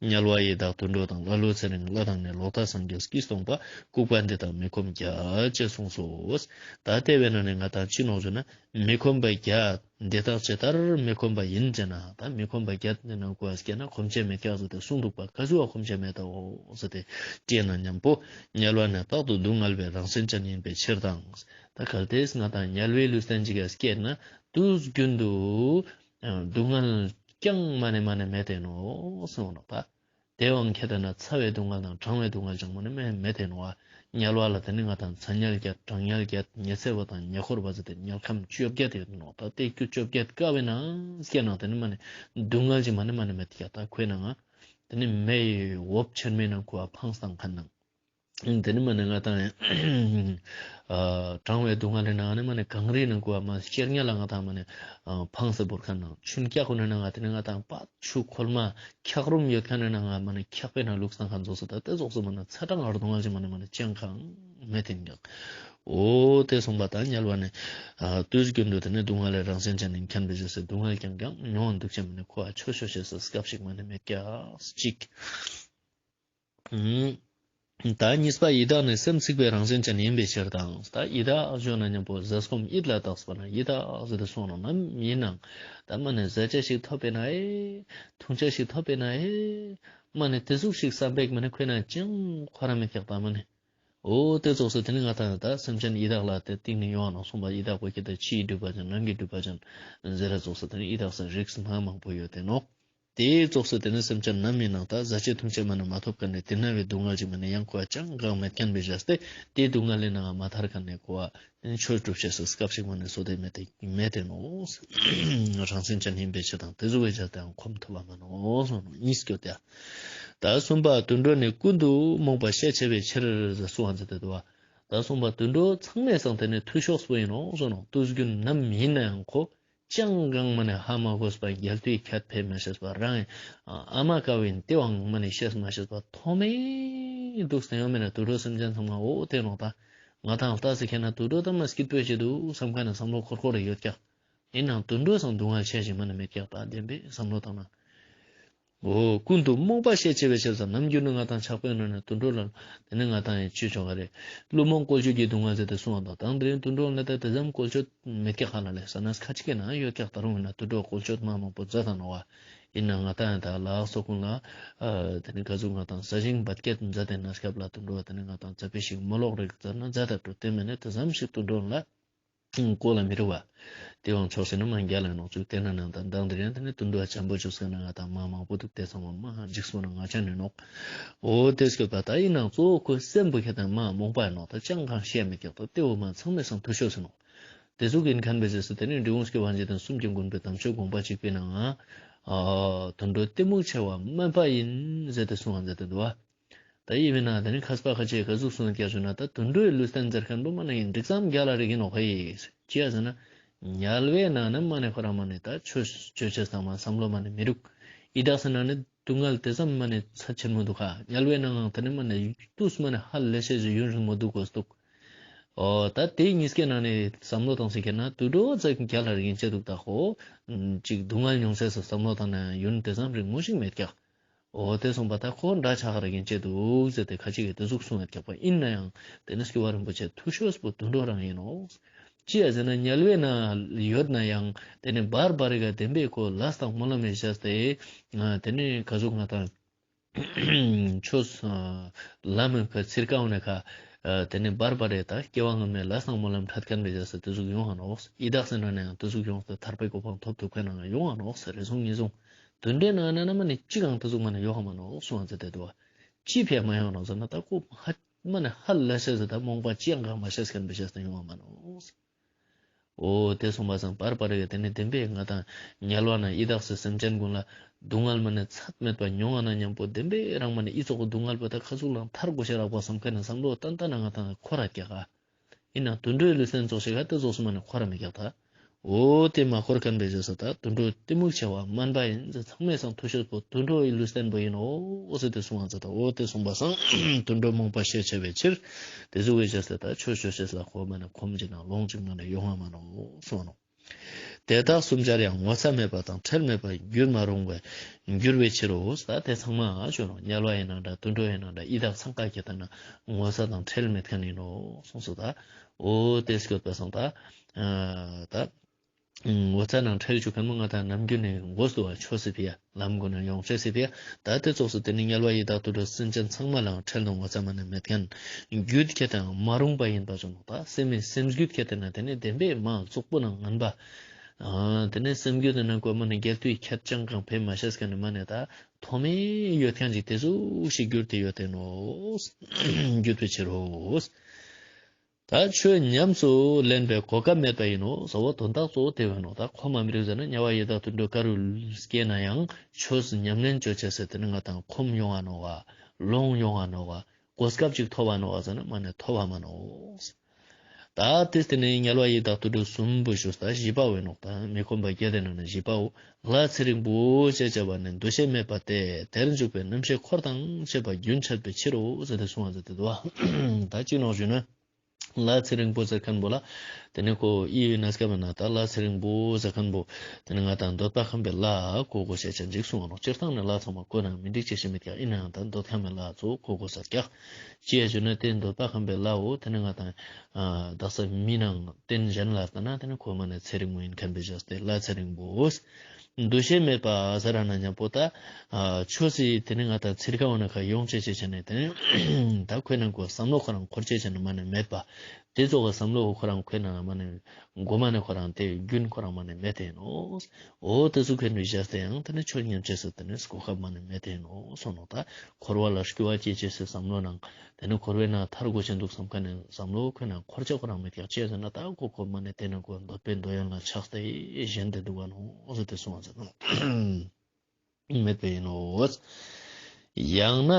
དམྱལ་བ་ཡི་དྭགས་དུད་འགྲོ་དང་། ཀླ་ཀློ་ཚེ་རིང་ལྷ་དང་ནི། ལོག་ལྟ་སངས་རྒྱས་ཀྱིས་སྟོང་པ། ལྐུགས་པ་འདི་དག་མི་ཁོམ་བརྒྱད་ཅེས་གསུངས་སོ། ད་དེ་བས་ན་ནི་ང་དང་ཅི་ནོག་ཟེར་ན་མི་ཁོམ་པ་བརྒྱད། འདི་དག་ཇི་ལྟར་མི་ཁོམ་པ་ཡིན་ཅེ་ན། ད་མི་ཁོམ་པ་བརྒྱད་ནི་ནང་ཀུ་བ་སྐྱེས་ན་ཁོམ་ཅེས་མེད་ཀྱག་ཟེར་ཏེ་གསུངས་དུག་པ། ག་ཟུག་བ་ཁོམ་ཅེས་མེད་དོ་ཟེར་ཏེ་དྲིས་ན་མཉམ་པོ་དམྱལ་བ་ནི་རྟག་ཏུ་སྡུག་བསྔལ་བའི་རང་བཞིན་ཅན་ཡིན་པའི་ཕྱིར་དང་། ད་གལ་ཏེ་ང་དང་དམྱལ་བའི་ལུས་རྟེན་ཅིག་ག་སྐྱེས་ན་དུས་རྒྱུན་དུ་སྡུག་བསྔལ་རྐྱང་མ་ནེ་མ་ནེ་མེད་དེ་ནོག་གསུངས་ནོག་ད། དེའང་ཁྱད་དེ་ན་ཚ་བའི་སྡུག་བསྔལ་དང་གྲང་བའི་སྡུག་བསྔལ་ཅང་མ་ནེ་མེད་དེ་ནོག་པ། དམྱལ་བ་ལ་དེ་ནི་ང་དང་ཚ་དམྱལ་བརྒྱད་གྲང་དམྱལ་བརྒྱད་ཉི་ཚེ་བ་དང་ཉེ་འཁོར་བ་ཟེར་ཏེ་དམྱལ་ཁམས་བཅོ་བརྒྱད་ཡོད་ནོག། ད་དེ་ཀྱུ་བཅོ་བརྒྱད་ཀ་བའི་ནང་སྐྱེས་ནང་དེ་ནི་མ་ནེ་སྡུག་བསྔལ་ཅིག་མ་ནེ་མ་ནེ་མེད་ཀྱག། ད་ཁོའི་ནང་ང་དེ་ནི་མེ་ཡི་འོབས་ཆེན་མོའི་ནང་ཁུ་བ་འཕངས་བཏང་ཁན་ནང་དེ་ནི་མ་ནེ་ང་དང་ཨ་གྲང་བའི་སྡུག་བསྔལ་ནང་ནི་མ་ནེ་གངས་རིའི་ནང་ཁུ་བ་མ་གཅེར་ཉལ་ལ་ང་དང་མ་ནེ་ཨ་འཕངས་སེ་བོར་ཁན་ནང་ཆུན་སྐྱག་ཁུ་ནི་ནང་ང་དེ་ནི་ང་དང་པ་ཆུ་ཁོལ་མ་འཁྱག་རོམ་ཡོད་ཁན་ནི་ནང་ང་མ་ནེ་འཁྱག་པའི་ནང་བླུགས་བཏང་ཁན་ཙོགས་སུ་ད་དེ་ཙོགས་སུ་མ་ནེ་ཚ་གྲང་གི་སྡུག་བསྔལ་ཅིག་མ་ནེ་མ་ནེ་ཅང་གང་མེད་དེ་ནོག། འོ་དེ་སོང་པ་ད་དམྱལ་བ་ནི་ཨ་དུས་རྒྱུན་དུ་དེ་ནི་སྡུག་བསྔལ་ལས་རང་སེམས་ཅན་ནི་མཁྱེན་པའི་རྗེས་སུ་སྡུག་བསྔལ་རྐྱང་རྐྱང་མྱོང་འདུག་ཅེས་མ་ནི་ཁོ་ཨ་ཆོས་ཆོས་ཤེས་སུ་སྐབས་ཤིག་མ་ནི་མེད་ཀྱག་ཅིག་ཨུམ། ད་གཉིས་པ་ཡི་དྭགས་ནི་སེམས་ཚིག་པའི་རང་བཞིན་ཅན་ཡིན་པའི་ཕྱིར་དང་། ད་ཡི་དྭགས་ཞུ་ན་མཉམ་པོ་ཟས་སྐོམ་ཡིད་ལ་བཏགས་པ་ན་ཡི་དྭགས་ཟེར་ཏེ་སོང་ན་ནམ་ཡིན་ནའང་ད་མ་ནི་ཟ་ཆ་ཞིག་ཐོབ་པས་ན་ཨེ། འཐུང་ཆ་ཞིག་ཐོབ་པས་ན་ཨེ། མ་ནི་དེ་ཟུག་ཞིག་བསམ་པའི་མ་ནི་ཁོ་ན་ཅང་ཁོ་རང་མེད་ཀྱག་ད་མ་ནི། འོ་དེ་ཙོགས་སུ་དེ་ནི་ང་དང་ད་སེམས་ཅན་ཡི་དྭགས་ལ་དེ་སྟིང་ནི་ཡོང་ནོག་སོང་པ་ཡི་དྭགས་པོ་ཁྱེད་ད་ཕྱིའི་གྲུབ་པ་ཅན་ནང་གི་གྲུབ་པ་ཅན་ཟེར་ར་ཙོགས་སུ་དེ་ནི་ཡི་དྭགས་སུ་རིགས་མ་མང་པོ་ཡོད་དེ་ནོག་དེའི་ཙོགས་སུ་དེ་ནི་སེམས་ཅན་ནམ་ཡིན་ནའང་ད་ཟ་ཆས་འཐུང་ཆས་མ་ནི་མ་ཐོབ་ཁན་ནི་དེ་ན་བའི་སྡུག་བསྔལ་ཅིག་མ་ནི་ཡང་ཁོ་ཅང་གང་མེད་ཁན་བའི་བཞག་སྟེ་དེའི་སྡུག་བསྔལ་ལས་ནའང་མ་ཐར་ཁན་ནི་ཁོ་ཆོས་སྒྲུབ་ཆས་སུ་སྐབས་ཤིག་མ་ནི་སོ་དེ་མེད་དེ་མེད་དེ་ནོག་རང་སེམས་ཅན་ཡིན་པའི་ཕྱིར་དང་དེ་ཟུག་བའི་བཞག་སྟེའང་ཁོམ་ཐུབ་པ་མ་ནོག་གཉིས་སྐྱོ་དེ། ད་གསུམ་པ་དུད་འགྲོ་ནི་ཀུན་ཏུ་རྨོངས་པ་ཤས་ཆེ་བའི་ཕྱིར་གསུངས་པ་མཛད་དེ་འདུག་བ། ད་གསུམ་པ་དུད་འགྲོ་ཚང་མའི་སང་དེ་ནི་མཐུ་ཤོས་པོ་ཡིན་ནོག་གསུངས་ནོག་དུས་རྒྱུན་ནམ་ཡིན་ནའང་ཁོ་ཅང་གང་མ་ནི་ཧ་མ་གོ་བ་རྒྱལ་དུས་ཁྱད་ཕེ་མ་ཤེས་པ་རང་ཨ་མ་ཀ་བའི་དེ་བའང་མ་ནི་ཤེས་མ་ཤེས་པ་ཐོག་མེད་འདུག་སྟེ་ཡོང་མེད་ན་དུད་འགྲོ་སེམས་ཅན་ཚང་མ་འོ་དེ་ནོག་ད་ང་དང་ལྟ་སི་ཁེ་ན་དུད་འགྲོ་ད་མ་སྐྱིད་པོ་ཞིག་འདུག་བསམ་ཁ་ན་བསམ་བློ་འཁོར་འཁོར་རེ་ཡོད་ཀྱག་ཡིན་ནའང་དུད་འགྲོ་སང་སྡུག་བསྔལ་ཆེ་ཞིག་མ་ནི་མེད་ཀྱག་ད་བདེན་པའི་བསམ་བློ་བཏང་ན། འོ་ཀུན་ཏུ་རྨོངས་པ་ཤས་ཆེ་བའི་ཕྱིར་དང་ནམ་རྒྱུན་ནི་ང་དང་ཆགས་པའི་ནང་ནས་དུད་འགྲོ་ལ་དེ་ནི་ང་དང་ཡང་ཅི་ཆོག་ག་རེ། བླུན་རྨོངས་བཀོལ་སྤྱོད་ཀྱི་སྡུག་བསྔལ་ཟེར་ཏེ་གསུངས་པ་དང་དེ་རིང་དུད་འགྲོ་ལ་ད་དེ་ཙམ་བཀོལ་སྤྱོད་མེད་ཀྱག་ཧ་ལ་ལས་ས་ན་ཁ་ཅིག་གི་ནང་ཡོད་ཀྱག་ད་རུང་ཡིན་ན་དུད་འགྲོ་བཀོལ་སྤྱོད་མ་མང་པོ་མཛད་དང་ནོག་བ། ཡིན་ན་ང་དང་ཡང་ད་ལག་སོ་ཀུན་ལ་དེ་ནི་ག་ཟུག་ང་དང་ས་ཞིང་འབད་སྐྱེད་མཛད་དེ་ན་སྐབས་ལ་དུད་འགྲོ་དེ་ནི་ང་དང་ཙ་པི་ཞིག་མོ་ལོག་རིག་མཛད་ན་མཛད་ད་འགྲོ་དེ་མེད་ན་དེ་ཙམ་ཞིག་དུད་འགྲོ་ལ། བཀོལ་ལ་མི་རུང་བ། དེ་བང་ཆོག་ཟེར་ན་མ་རྒྱལ་ལ་ནོག་ཅུག་དེ་ན་ནང་དང་མདང་དེ་རིང་དེ་ནི་དུད་འགྲོ་བ་འཇམ་པོ་བཅུག་ཟེར་ན་ང་དང་མ་མང་པོ་འདུག་དེ་ཚང་མ་མ་འཇིགས་སོང་ན་ང་ཅག་ནི་ནོག་འོ་དེ་སྐྱོད་པ་ད་ཡིན་ནང་གཙོ་བོ་ཁོའི་སེམས་པོ་ཁྱེད་དང་མ་རྨོངས་པ་ནོག་ད་ཅང་གང་ཤེས་མི་ཀྱག་ད་དེ་བོ་མ་ཚང་མའི་སང་མཐུ་ཤོས་ཟེར་ནོག་དེ་ཟུག་ཡིན་ཁན་བའི་རྗེས་སུ་དེ་ནི་འབྲི་གུང་སྐྱོབ་པ་འཇིག་རྟེན་གསུམ་གྱི་མགོན་པོའི་དམ་ཆོས་དགོངས་པ་གཅིག་པའི་ནང་ང་དུད་འགྲོ་གཏི་མུག་ཆེ་བ་དམན་པ་ཡིན་ཟེར་ཏེ་གསུངས་པ་མཛད་དེ་འདུག་བ། ད་ཡིན་མིན་ན་དེ་ནི་མཁས་པ་ཁ་ཅིག་ག་ཟུག་གསུངས་ཀྱག་ཞུ་ན་ད་དུད་འགྲོའི་ལུས་རྟེན་ཟེར་མཁན་པོ་མ་ནི་ཡིན་འགྲིག་ཙམ་རྒྱལ་ལ་རིག་ཡིན་ནོག་ཧེ། ཅི་ཡ་ཟེར་ན་དམྱལ་བའི་ནང་ན་མ་ནི་ཁོ་རང་མ་ནི་ད་ཆོས་ཆོས་ཆོས་ཚང་མ་བསམ་བློ་མ་ནི་མི་རུག་ཡི་དྭགས་སི་ནང་ནི་སྡུག་བསྔལ་དེ་ཙམ་མ་ནི་ཚད་ཆེན་མོ་འདུག་ཧ། དམྱལ་བའི་ནང་ང་དེ་ནི་མ་ནི་དུས་མ་ནི་ཧ་ལས་ཤེས་ཞིག་ཡུན་རིང་མོ་འདུག་དགོས་འདུག་འོ་ད་དེ་གཉིས་ཀའི་ནང་ནས་བསམ་བློ་བཏང་སི་ཁེ་ན་དུད་འགྲོ་ཙམ་རྒྱལ་ལ་རིག་ཡིན་ཆེ་འདུག་ད་ཧོ། ཅིག་སྡུག་བསྔལ་མྱོང་ཚད་སུ་བསམ་བློ་བཏང་ན་ཡུན་དེ་ཙམ་རིང་མོ་ཞིག་མེད་ཀྱག་འོ་དེ་སོང་པ་ད་ཁོ་འདྲ་ཆགས་ར་ཡིན་ཆེ་འདུག་ཟེར་ཏེ་ཁ་ཅིག་གིས་དེ་ཟུག་གསུངས་ཡོད་ཀྱག་པ་ཡིན་ན་ཡང་དེ་ནི་སྐྱོབ་པ་རིན་པོ་ཆེ་མཐུ་ཤོས་པོ་དུད་འགྲོ་རང་ཡིན་ནོག་ཅི་ཡ་ཟེར་ན་དམྱལ་བའི་ནང་ཡོད་ན་ཡང་དེ་ནི་བར་བར་རེ་ག་བདེན་པའི་ཁོ་ལས་དང་སྨོན་ལམ་མི་བྱས་ཏེ་དེ་ནི་ག་ཟུག་ང་དང་ཆོས་ལམ་ག་ཚིར་ཀ་འོ་ནི་ཁ་དེ་ནི་བར་བར་རེ་ད་སྐྱེ་བ་སྔ་མའི་ལས་དང་སྨོན་ལམ་འཕྲད་མཁན་བྱས་ཏེ་དེ་ཟུག་ཡོང་ང་ནོག་ཡི་དྭགས་སི་ནང་ནས་ཡང་དེ་ཟུག་ཡོང་སྟེ་ཐར་པའི་གོ་འཕང་ཐོབ་ཐུབ་མཁན་ཡང་ཡོང་ང་ནོག་ཟེར་རེ་ཟུང་གཉིས་ཟུང་། དུད་འགྲོའི་ནང་ན་ན་མ་ནི་གཅིག་གང་དེ་ཟུག་མ་ནི་ཡོང་ང་མ་ནོག་གསུངས་ཏེ་འདུག་བ། ཅི་ཕི་ཡ་མ་ཡོང་ནོག་ཟེར་ན་ད་ཁོ་ཧ་མ་ནི་ཧ་ལས་ཤེས་ཟེར་ད་རྨོངས་པ་ཅི་ཡང་གང་མ་ཤེས་མཁན་བྱས་ཏེ་ཡོང་ང་མ་ནོག་འོ་དེ་སོང་པ་སང་བར་བར་གི་དེ་ནི་བདེན་པའི་ང་དང་དམྱལ་བ་ན་ཡི་དྭགས་སི་སེམས་ཅན་ཀུན་ལ་སྡུག་བསྔལ་མ་ནི་ཚད་མེད་པ་མྱོང་ང་ན་མཉམ་པོ་བདེན་པའི་རང་མ་ནི་ཨི་ཙོགས་སྡུག་བསྔལ་པོ་ད་ཁ་ཟུག་ལང་ཐར་དགོས་ཤེས་རག་པ་བསམ་མཁན་ནི་བསམ་བློ་ཏན་ཏན་ན་ང་དང་ཁོ་ར་རྒྱག་ག་ཡིན་ན་དུད་འགྲོའི་ལུས་རྟེན་ཙོགས་ཤིག་ག་དེ་ཙོགས་སུ་མ་ནི་ཁོ་ར་མི་རྒྱག་ད། འོ་དེ་མ་ཁོར་མཁན་བྱས་ཏེ་ད་དུད་འགྲོ་གཏི་མུག་ཆེ་བ་དམན་པ་ཡིན་ཟེར་ཚང་མའི་སང་མཐུ་ཤོས་པོ་དུད་འགྲོའི་ལུས་རྟེན་པོ་ཡིན་ནོག་ཟེར་ཏེ་གསུངས་པ་མཛད་ད། འོ་དེ་གསུངས་པ་སང་དུད་འགྲོ་རྨོངས་པ་ཤས་ཆེ་བའི་ཕྱིར་དེ་ཟུག་བྱས་ཏེ་ད་ཆོས་ཆོས་ཤེས་ལ་ཁོ་མ་ནི་ཁོམ་གྱི་ནང་ལོང་ཅིག་མ་ནི་ཡོང་ང་མ་ནོག་གསུངས་ནོག་དེ་དག་གསུམ་ཆར་ཡང་ངོ་ཚ་མེད་པ་དང་ཁྲེལ་མེད་པར་འགྱུར་མ་རུང་བར་འགྱུར་བའི་ཕྱིར་རོ། ད་དེ་ཚང་མ་ཞུ་ནོག་དམྱལ་བ་ཡིན་ན་འདྲ་དུད་འགྲོ་ཡིན་ན་འདྲ་ཡི་དྭགས་ཚང་ཀ་ཁྱེད་ལྟ་ན་ངོ་ཚ་དང་ཁྲེལ་མེད་མཁན་ཡིན་ནོག་གསུངས་སོ། ད་འོ་དེ་སྐྱོད་པ་སང་ད་ད་ངོ་ཚ་ནང་ཁྲེལ་བཅུག་མཁན་མོ་ང་དང་ནམ་རྒྱུན་ནས་དགོས་འདུག་བ། ཆོས་སི་ཕི་ཡ་ལམ་གོ་ནས་ཡོང་ཆོས་སི་ཕི་ཡ། ད་དེ་ཙོགས་སུ་དེ་ནི་དམྱལ་བ་ཡི་དྭགས་དུད་འགྲོ་སེམས་ཅན་ཚང་མ་ལའང་ཁྲེལ་དང་ངོ་ཚ་མ་ནི་མེད་མཁན། རྒྱུད་ཁྱེད་དང་མ་རུངས་པ་ཡིན་པ་བྱུང་ནོག་ད་སེམས་མི་སེམས་རྒྱུད་ཁྱེད་དེ་ན་དེ་ནི་བདེན་པའི་མ་རྫོགས་པོ་ནང་ངན་པ། ཨ་དེ་ནི་སེམས་རྒྱུད་དེ་ནང་གོ་མ་ནི་རྒྱལ་དུས་ཁྱད་ཅང་གང་ཕེ་མ་ཤེས་མཁན་ནི་མ་ནི་ད་ཐོག་མེད་ཡོད་མཁན་ཅིག་དེ་ཟུག་ཞིག་གྱུར་ཏེ་ཡོད་དེ་ནོག་འགྱུར་བའི་ཕྱིར་རོ། ད་ཆོས་ཉམས་སུ་ལེན་པའི་གོ་སྐབས་མེད་པ་ཡིན་ནོ། གཙོ་བོ་དོན་དག་གཙོ་བོ་དེ་བོ་ཡིན་ནོ། ད་ཁོམ་མ་མི་རིག་ཟེར་ན་དམྱལ་བ་ཡི་དྭགས་དུད་འགྲོ་ག་རུ་སྐྱེས་ན་ཡང་ཆོས་ཉམས་ལེན་བཅོ་ཆ་ཟེར་དེ་ནི་ང་དང་ཁོམ་ཡོང་ང་ནོ་བ། ལོང་ཡོང་ང་ནོ་བ། གོ་སྐབས་ཅིག་ཐོབ་བ་ནོ་བ་ཟེར་ན་མ་ནི་ཐོབ་བ་མ་ནོ། ད་དེ་སྟེ་ནི་དམྱལ་བ་ཡི་དྭགས་དུད་འགྲོ་གསུམ་པོ་ཞུས་ད་བཞི་པ་བོ་ཡིན་ནོ། ད་མི་ཁོམ་པ་བརྒྱད་དེ་ནང་ནས་བཞི་པ་བོ། ལྷ་ཚེ་རིང་པོ་ཞེས་བྱ་བ་ནི་འདུ་ཤེས་མེད་པ་སྟེ་དེར་འཇུག་པའི་རྣམ་ཤེས་འཁོར་དང་བཅས་པ་རྒྱུན་ཆད་པའི་ཕྱིར་རོ་ཟེར་ཏེ་གསུངས་པ་ཟེར་ཏེ་འདུག་བ། ད་ཅི་ནོ་ཞུས་ན། ལྷ་ཚེ་རིང་པོ་ཟེར་ཁན་བོ་ལ། ཏེ་ནེ་ཁོ་ཨི་ཡོད་ན་སྐབས་ན་ད་ལྷ་ཚེ་རིང་པོ་ཟེར་ཁན་བོ། ཏེ་ནེ་ང་དང་འདོད་པ་ཁམས་པའི་ལྷ་གོ་གོས་ཤེས་ཅན་ཅིག་གསུངས་ནོག། སྤྱིར་བཏང་ནེ་ལྷ་ཚང་མ་གོ་ན་མི་འགྲིག་ཅེས་ཤིག་མེད་ཀྱག། ཨིན་ནའང་ད་འདོད་ཁམས་པའི་ལྷ་ཚོ་གོ་གོས་ཀྱག། ཅི་ཡ་ཞུ་ན་ཏེ་འདོད་པ་ཁམས་པའི་ལྷ་བོ་ཏེ་ནེ་ང་དང་ཨ་དག་ས་མི་ནང་རྟེན་གཞན་ལ་ལྟ་ན་ཏེ་ནེ་ཁོ་མ་ནེ་ཚེ་རིང་མོ་ཨིན་ཁན་བེ་ཞག་སྟེ་ལྷ་ཚེ་རིང་པོ། འདུ་ཤེས་མེད་པ་ཟེར་ན་ཉམ་པོ་ད། ཨ་ཆོས་སི་ཏེ་ནེ་ང་དང་ཚིར་ཁ་བ་ན་ཁ་ཡོང་ཅེས་ཅེས་ཅེས་ནེ་ཏེ་ནེ་ད་ཁོའི་ནང་གོ་བསམ་བློ་ཁོ་རང་འཁོར་ཅེས་ཅེས་ནེ་མ་ནེ་མེད་པ། ཏེ་ཙོགས་བསམ་བློ་ཁོ་རང་ཁོའི་ནང་མ་ནེ་གོ་མ་ནེ་ཁོ་རང་ཏེ་རྒྱུན་ཁོ་རང་མ་ནེ་མེད་དེ་ནོག། འོ་ཏེ་ཙོགས་ཁན་བེ་ཞག་སྟེ་ཡང་ཏེ་ནེ་ཆོས་ཉམས་ཅེས་སི་ཏེ་ནེ་གོ་སྐབས་མ་ནེ་མེད་དེ་ནོག་སོང་ནོག། ད་འཁོར་བ་ལ་སྐྱོ་བ་སྐྱེ་ཅེས་སི་བསམ་བློ་ནང་ཏེ་ནེ་འཁོར་བའི་ནང་ཐར་གོས་ཤེས་འདུག་བསམ་ཁན་ནི་བསམ་བློ་ཁོའི་ནང་འཁོར་ཅེས་ཁོ་རང་མེད་ཀྱག། ཅི་ཟེར་ན་ད་ཁོ་ཁོ་མ་ནེ་ཏེ་ནེ་ཁོ་འདོད་པའི་འདོད་ཡོན་ལ་ཆགས་ཏེ་ཞེན་ཏེ་འདུག་ག་ནོག་ཟེར་ཏེ་གསུངས་པ་ཟེར་ནོག། མེད་པ་ཨིན་ནོག། ཡང་ན་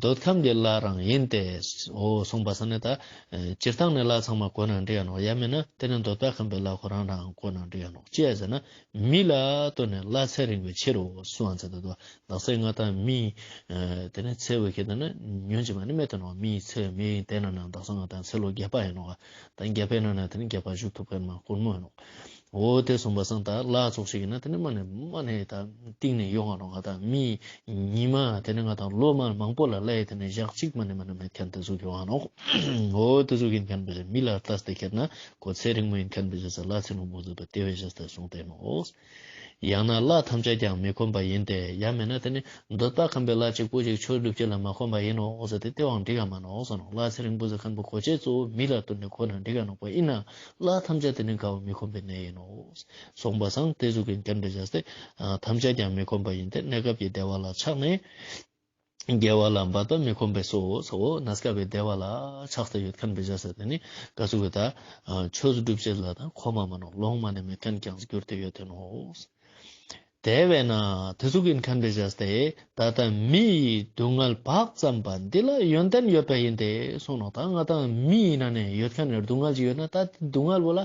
འདོད་ཁམས་ཀྱི་ལྷ་རང་ཡིན་ཏེ། འོ་སོང་པ་སང་ནེ་ད་སྤྱིར་བཏང་ནེ་ལྷ་ཚང་མ་གོ་ན་འགྲིག་ག་ནོག། ཡང་མེད་ན་ཏེ་ནེ་འདོད་པ་ཁམས་པའི་ལྷ་ཁོ་རང་རང་གོ་ན་འགྲིག་ག་ནོག། ཅི་ཡ་ཟེར་ན་མི་ལ་ལྟོས་ནས་ལྷ་ཚེ་རིང་བའི་ཕྱིར་རོ་གསུངས་པ་ཟེར་ཏེ་འདུག། དག་ས་ང་དང་མི་ཨ་ཏེ་ནེ་ཚེ་བོ་ཁྱེད་ན་ཉོན་ཅིག་མ་ནེ་མེད་དེ་ནོག། མིའི་ཚེ་མི་ཏེ་ན་ན་དག་ས་ང་དང་ཚེ་ལོ་བརྒྱ་པ་ཨིན་ནོག། ད་བརྒྱ་པའི་ནང་ན་ཏེ་ནེ་བརྒྱ་པ་བཞུགས་ཐུབ་ཁན་མ་དཀོན་མོ་ཨིན་ནོག། འོ་ཏེ་སོང་པ་སང་ད་ལྷ་ཙོགས་ཤིག་ཨིན་ན་ཏེ་ནེ་མ་ནེ་མ་ནེ་ད་སྟིང་ནེ་ཡོང་ང་ནོག། ང་དང་མི་ཉི་མ་ཏེ་ནེ་ང་དང་ལོ་མ་མང་པོ་ལ་ལྷའི་ཏེ་ནེ་ཞག་ཅིག་མ་ནེ་མ་ནེ་མེད་ཁན་ཏེ་ཟུག་ཡོང་ང་ནོག། འོ་ཏེ་ཟུག་ཨིན་ཁན་བེ་ཞག་མི་ལ་ལྟས་ཏེ་ཁྱེད་ན་ཁོ་ཚེ་རིང་མོ་ཨིན་ཁན་བེ་ཞག་ལྷ་ཚེ་རིང་པོ་ཟེར་བ་ཏེ་བེ་ཞག་ཏེ་གསུངས་ཏེ་ནོག། ཡང་ན་ལྷ་ཐམས་ཅད་ཀྱང་མི་ཁོམ་པ་ཡིན་ཏེ། ཡང་མེད་ན་ཏེ་ནེ་འདོད་པ་ཁམས་པའི་ལྷ་ཅིག་པོ་ཞིག་ཆོས་སྒྲུབ་ཅེས་ལ་མ་ཁོམ་པ་ཨིན་ནོག་ཟེར་ཏེ་ཏེ་བོའང་འགྲིག་ག་མ་ནོག་གསུངས་ནོག། ལྷ་ཚེ་རིང་པོ་ཟེར་ཁན་བོ་གོ་ཅེས་ཙོགས་མི་ལ་ལྟོས་ནེ་གོ་ན་འགྲིག་ག་ནོག་པ། ཨིན་ན་ལྷ་ཐམས་ཅད་ཏེ་ནེ་ག་བོ་མི་ཁོམ་པའི་གནས་ཨིན་ནོག། སོང་པ་སང་ཏེ་ཟུག་གི་ཁན་བེ་ཞག་སྟེ་ཐམས་ཅད་ཀྱང་མི་ཁོམ་པ་ཡིན་ཏེ། གནས་སྐབས་ཀྱི་བདེ་བ་ལ་ཆགས་ནས་དགེ་བ་ལ་འབད་པ་མི་ཁོམ་པས་སོ། འོ་གནས་སྐབས་པའི་བདེ་བ་ལ་ཆགས་ཏེ་ཡོད་ཁན་བེ་ཞག་སྟེ་ཏེ་ནེ་ག་ཟུག་གི་ད་ཆོས་སྒྲུབ་ཅེས་ལ་ད་ཁོམ་པ་མ་ནོག། ལོང་མ་ནེ་མེད་ཁན་རྐྱང་གྱུར་ཏེ་ཡོད་དེ་ནོག། དེ་བས་ན་ཏེ་ཟུག་ཨིན་ཁན་བེ་ཞག་སྟེ་ད་ལྟ་མིའི་སྡུག་བསྔལ་བག་ཙམ་པ་འདི་ལ་ཡོན་ཏན་ཡོད་པ་ཡིན་ཏེ་གསུངས་ནོག། ད་ང་དང་མི་ཨིན་ན་ནེ་ཡོད་ཁན་ནི་སྡུག་བསྔལ་ཅིག་ཡོད་ན་ད་སྡུག་བསྔལ་བོ་ལ་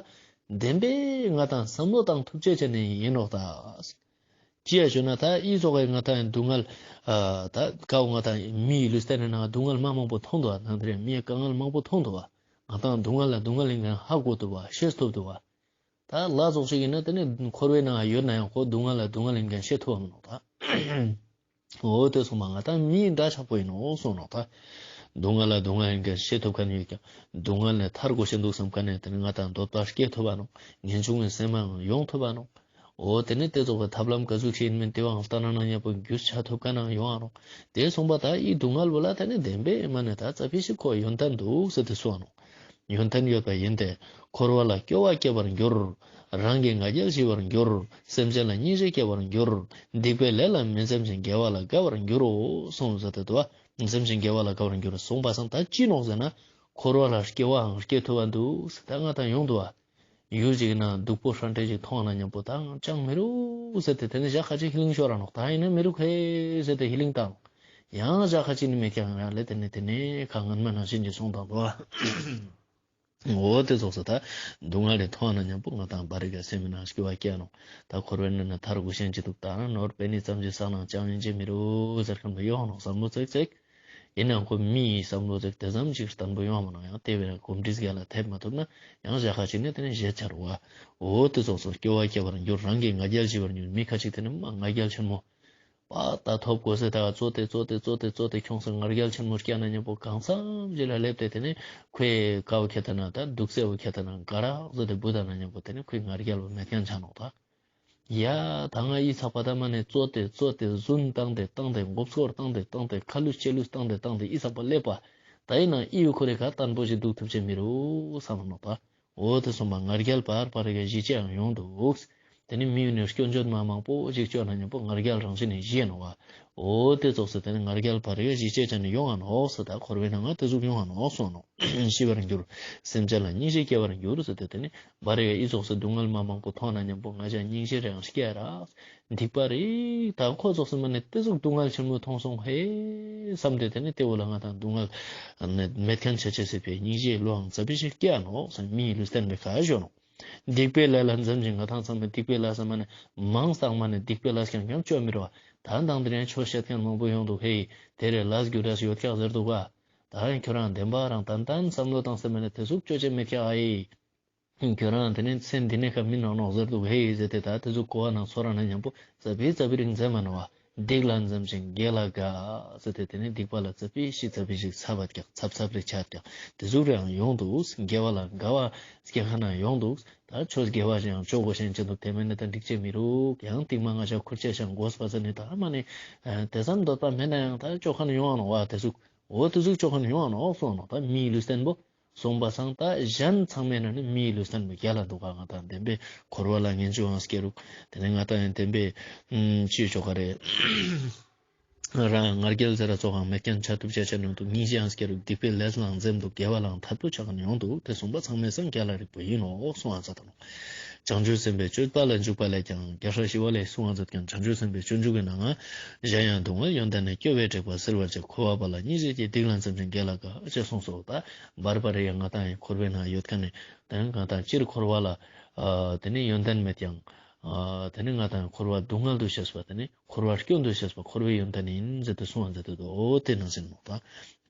བདེན་པའི་ང་དང་བསམ་བློ་བཏང་ཐུབ་ཅེས་ཅན་ནི་ཨིན་ནོག་ད། ཅི་ཡ་ཞུ་ན་ད་ཨི་ཙོགས་སི་ང་དང་སྡུག་བསྔལ་ཨ་ད་ཀ་བོ་ང་དང་མིའི་ལུས་རྟེན་ནི་ནང་སྡུག་བསྔལ་མ་མང་པོ་ཐོང་དུག་པ། ནང་དེ་རིང་མིའི་དཀའ་ངལ་མང་པོ་ཐོང་དུག་པ། ང་དང་སྡུག་བསྔལ་ལ་སྡུག་བསྔལ་ཨིན་ཁན་ཧ་གོ་ཐུབ་པ་ཤེས་ཐུབ་དུག་པ། ད་ལྷ་ཙོགས་ཤིག་ཨིན་ན་ཏེ་ནེ་འཁོར་བའི་ནང་ཡོད་ན་ཡང་ཁོ་སྡུག་བསྔལ་ལ་སྡུག་བསྔལ་ཨིན་ཁན་ཤེས་ཐུབ་བ་མ་ནོག་ད། འོ་ཏེ་སོང་པ་ང་དང་མིའི་འདྲ་ཆགས་པོ་ཨིན་ནོག་གསུངས་ནོག་ད། སྡུག་བསྔལ་ལ་སྡུག་བསྔལ་ཨིན་ཁན་ཤེས་ཐུབ་ཁན་ཡོད་ཀྱང་སྡུག་བསྔལ་ནེ་ཐར་གོས་ཤེས་འདུག་བསམ་ཁན་ནི་ཏེ་ནེ་ང་དང་འདོད་པ་སྐྱེ་ཐུབ་བ་ནོག། ངེས་འབྱུང་གི་སེམས་མ་ཡོང་ཐུབ་བ་ནོག། འོ་ཏེ་ནེ་ཏེ་ཙོགས་པའི་ཐབས་ལམ་ག་ཟུག་ཅིག་ཨིན་མིན་ཏེ་བོའང་ལྟ་ན་ན་ཉམ་པོ་རྒྱུས་ཆ་ཐུབ་ཁན་ནང་ཡོང་ང་ནོག། ཏེ་སོང་པ་ད་ཨི་སྡུག་བསྔལ་བོ་ལ་ཏེ་ནེ་བདེན་པའི་མ་ནེ་ད་ཙ་པིག་ཞིག་ཁོ་ཡོན་ཏན་འདུག་ཟེར་ཏེ་གསུངས་ནོག། ཡོན་ཏན་ཡོད་པ་ཡིན་ཏེ། འཁོར་བ་ལ་སྐྱོ་བ་སྐྱེ་བར་འགྱུར། རང་གི་ང་རྒྱལ་ཞི་བར་འགྱུར། སེམས་ཅན་ལ་སྙིང་རྗེ་སྐྱེ་བར་འགྱུར། སྡིག་པའི་ལས་ལ་མི་འཛེམ་ཞིང་དགེ་བ་ལ་དགའ་བར་འགྱུར་རོ། གསུངས་ཟེར་ཏེ་འདུག་པ། འཛེམ་ཞིང་དགེ་བ་ལ་དགའ་བར་འགྱུར་རོ། སོང་པ་སང་ད་ཅི་ནོག་ཟེར་ན། འཁོར་བ་ལ་སྐྱེ་བའང་སྐྱེ་ཐུབ་བ་འདུག་ཟེར་ད་ང་དང་ཡོང་དུག་པ། ཡུལ་ཅིག་ན་སྡུག་པོ་ཧྲ་ཏེ་ཅིག་ཐོང་ན་ཉམ་པོ་ད་ཅང་མི་རུག་ཟེར་ཏེ་ཏེ་ནེ་ཞག་ཁ་ཅིག་ཧི་ལིང་ཤོར་ར་ནོག། ད་ཨིན་ན་མི་རུག་ཧེ་ཟེར་ཏེ་ཧི་ལིང་བཏང་ནོག། ཡང་ཞག་ཁ་ཅིག་ནི་མེད་ཀྱང་ཡང་ལེ་ཏེ་ནེ་ཏེ་ནེ་ཁ་ངན་མ་ནང་བཞིན་གྱི་སོང་དང་དོ། འོ་ཏེ་ཙོགས་སུ་ད་སྡུག་བསྔལ་ལེ་ཐོང་ན་ཉམ་པོ་ང་དང་བར་རི་ག་སེམས་ནང་སྐྱོ་བ་སྐྱེ་ནོག། ད་འཁོར་བའི་ནང་ན་ཐར་གོས་ཤེས་ཅི་འདུག་ད་ན་ནོར་པེ་ནི་ཙམ་ཞིག་བསགས་ནའང་ཅང་ཡིན་ཅེས་མི་རུག་ཟེར་ཁན་བོ་ཡོང་ནོག་བསམ་བློ་ཙེག་ཙེག། ཨིན་ནའང་ཁོ་མིའི་བསམ་བློ་ཙེག་ཏེ་ཙམ་ཞིག་བརྟན་པོ་ཡོང་མ་ནོག། ཡང་ཏེ་བས་ན་གོམས་འདྲིས་རྒྱལ་ལ་ཐེབས་མ་ཐུབ་ན་ཡང་ཞག་ཁ་ཅིག་ནེ་ཏེ་ནེ་ཞེད་ཆ་རུག་པ། འོ་ཏེ་ཙོགས་སུ་སྐྱོ་བ་སྐྱེ་བར་འགྱུར། རང་གི་ང་རྒྱལ་ཞི་བར་འགྱུར། མི་ཁ་ཅིག་ཏེ་ནེ་མ་ང་རྒྱལ་ཆེན་མོ་པ་ད་ཐོབ་གོས་ཟེར་ད་ཙོ་ཏེ་ཙོ་ཏེ་ཙོ་ཏེ་ཙོ་ཏེ་ཁྱོངས་སེ་ང་རྒྱལ་ཆེན་མོ་སྐྱེ་ན་ཉམ་པོ་གང་འཚམ་ཞིག་ལ་ལེབས་ཏེ་ཏེ་ནེ་ཁོའི་ཀ་བོ་ཁྱེར་ཏེ་ན་ད་དུག་སེ་བོ་ཁྱེར་ཏེ་ན་ག་རག་ཟེར་ཏེ་བུད་ད་ན་ཉམ་པོ་ཏེ་ནེ་ཁོའི་ང་རྒྱལ་བོ་མེད་ཁན་ཆ་ནོག་ད། ཡ་ད་ང་ཨི་ཚག་པ་ད་མ་ནེ་ཙོ་ཏེ་ཙོ་ཏེ་རྫུན་བཏང་སྟེ་བཏང་སྟེ་མགོ་སྐོར་བཏང་སྟེ་བཏང་སྟེ་ཁ་ལུས་ལྕེ་ལུས་བཏང་སྟེ་བཏང་སྟེ་ཨི་ཚག་པ་ལེབས་པ། ད་ཨིན་ན་ཨི་བོ་ཁོ་རེ་ཁ་བརྟན་པོ་ཞིག་འདུག་ཐུབ་ཅེས་མི་རུག་བསམ་ནོག་པ། འོ་ཏེ་སོང་པ་ང་རྒྱལ་བར་བར་རི་ག་ཞི་ཅེས་ཡང་ཡོང་དུག། ཏེ་ནེ་མི་ཡུལ་ནེ་སྐྱོན་བརྗོད་མ་མང་པོ་ཞིག་ཅོ་ན་ཉམ་པོ་ང་རྒྱལ་རང་བཞིན་ནེ་ཞི་ནོག་པ། འོ་ཏེ་ཙོགས་སུ་ཏེ་ནེ་ང་རྒྱལ་བར་རི་ག་ཞི་ཅེས་ཅན་ནི་ཡོང་ང་ནོག་ཟེར་ད་འཁོར་བའི་ནང་ང་ཏེ་ཟུག་ཡོང་ང་ནོག་གསུངས་ནོག། ཞི་བར་འགྱུར། སེམས་ཅན་ལ་སྙིང་རྗེ་སྐྱེ་བར་འགྱུར་ཟེར་ཏེ་ཏེ་ནེ་བར་རི་ག་ཨི་ཙོགས་སུ་སྡུག་བསྔལ་མ་མང་པོ་ཐོང་ན་ཉམ་པོ་ང་ཞ་སྙིང་རྗེ་རེའང་སྐྱེ་རག། སྡིག་པ་རེ་ད་ཁོ་ཙོགས་སུ་མ་ནེ་ཏེ་ཟུག་སྡུག་བསྔལ་ཆེན་མོ་ཐོང་སོང་ཧེ་བསམ་སྟེ་ཏེ་ནེ་ཏེ་བོ་ལ་ང་དང་སྡུག་བསྔལ་མེད་ཁན་ཆ་ཅེས་སི་ཕིའ་སྙིང་རྗེའི་བློའང་ཙ་པིག་ཞིག་སྐྱེ་ནོག་ཟེར་མིའི་ལུས་རྟེན་པའི་ཁ་ཞོན་ནོག། སྡིག་པའི་ལས་ལ་འཛེམ་ཞིང་ང་དང་ཚང་མ་སྡིག་པའི་ལས་ས་མ་ནེ་མང་སྟེ་མ་ནེ་སྡིག་པའི་ལས་རྐྱང་རྐྱང་ཅོ་མི་རུག་པ། ད་དང་དེ་རིང་ཆོས་བཤད་ཁན་མང་པོ་ཡོང་དུག་ཧེ། ཏེ་རེ་ལས་རྒྱུ་རེས་ཡོད་ཀྱག་ཟེར་དུག་པ། ད་ཁྱོད་རང་བདེན་པ་རང་ཏན་ཏན་བསམ་བློ་བཏང་ས་མེད་ན་དེ་ཟུག་ཅོ་ཅེས་མེད་ཀྱག་ཨ་ཡེ། ཁྱོད་རང་དེ་ནས་མཚན་འདི་ནས་ཁ་མི་ནང་ནོག་ཟེར་འདུག་ཧེ་ཟེར་ཏེ། ད་དེ་ཟུག་གོ་བ་ནང་ཚོར་བ་ན་མཉམ་པོ་ཙ་པི་ཙ་པི་རིང་འཛེམ་མ་ནོག་བ། སྡིག་ལ་འཛེམ་ཞིང་དགེ་ལ་དགའ་ཟེར་ཏེ། དེ་ནས་སྡིག་པ་ལ་ཙ་པི་ཞིག་ཙ་པི་ཞིག་འཚབ་པ་ཀྱག། འཚབ་འཚབ་རེ་ཆ་ཀྱག། དེ་ཟུག་རེའང་ཡོང་འདུག། དགེ་བ་ལ་དགའ་བ་སྐྱེ་ཁ་ན་ཡོང་འདུག། ད་ཆོས་དགེ་བ་ཞིག་ཡང་ཅོ་དགོས་ཤེས་ཅི་འདུག། དེ་མེད་ན་ད་འགྲིག་ཅེས་མི་རུག། ཡང་རྟིང་མ་ང་ཅག་ཁུར་ཆ་ཞིག་དགོས་པ་ཟེར་ནས་ད་མ་ནས་དེ་ཙམ་འདོད་པ་མེད་ན་ཡང་ད་ཅོ་ཁ་ན་ཡོང་ང་ནོག་བ། དེ་ཟུག་འོ་དེ་ཟུག་ཅོ་ཁ་ན་ཡོང་ང་ནོག་གསུངས་ནོག། ད་མིའི་ལུས་རྟེན་པོ། སོང་པ་སང་ད་གཞན་ཚང་མའི་ནང་ནས་མིའི་ལུས་རྟེན་པོ་རྒྱལ་ལ་འདུག་ག། ང་ཏང་བདེན་པའི་འཁོར་བ་ལ་ངན་ཇུ་ཡང་སྐྱེ་རུག། དེ་ནས་ང་ཏང་ཡང་བདེན་པའི་ཨུམ་ཅི་ཆོག་ག་རེད། རང་ང་རྒྱལ་ཟེར་ར་ཙོགས་ཡང་མེད་མཁན་ཆ་ཐུབ་ཆ་ཆ་ནང་དུ་སྙིང་རྗེ་ཡང་སྐྱེ་རུག། སྡིག་པའི་ལས་ལའང་འཛེམ་འདུག། དགེ་བ་ལའང་ཐད་པོ་ཆགས་མཁན་ཡོང་འདུག། དེ་སོང་པ་ཚང་མའི་སང་རྒྱལ་ལ་རིགས་པོ་ཡིན་ནོ་གསུང་བ་མཛད་དང་། བྱང་ཆུབ་སེམས་དཔའི་སྤྱོད་པ་ལ་འཇུག་པ་ལས་ཀྱང་། རྒྱལ་སྲས་ཞི་བ་ལྷས་གསུང་བ་མཛད་མཁན་བྱང་ཆུབ་སེམས་དཔའི་སྤྱོད་འཇུག་གི་ནང་ང་། གཞན་ཡང་སྡུག་བསྔལ་ཡོན་ཏན་ནི། སྐྱོ་བས་དྲེགས་པ་སེལ་བར་བྱེད། འཁོར་བ་པ་ལ་སྙིང་རྗེ་སྐྱེ། སྡིག་ལ་འཛེམ་ཞིང་དགེ་ལ་དགའ། ཅེས་གསུངས་སོ། ད་བར་བར་ཡང་ང་ཏང་ཡང་འཁོར་བའི་ནང་ཡོད་མཁན་ནི་དེ་ནི་ང་ཏང་སྤྱིར་འཁོར་བ་ལ་ཨ་དེ་ནི་ཡོན་ཏན་མེད་ཀྱང་ཨ་དེ་ནི་ང་ཏང་འཁོར་བ་སྡུག་བསྔལ་དུ་ཤེས་པ། དེ་ནི་འཁོར་བ་སྐྱོན་དུ་ཤེས་པ་འཁོར་བའི་ཡོན་ཏན་ཡིན་ཟེར་ཏེ་གསུང་བ་མཛད་དེ་འདུག། འོ་དེ་ནང་བཞིན་ནོ། ད་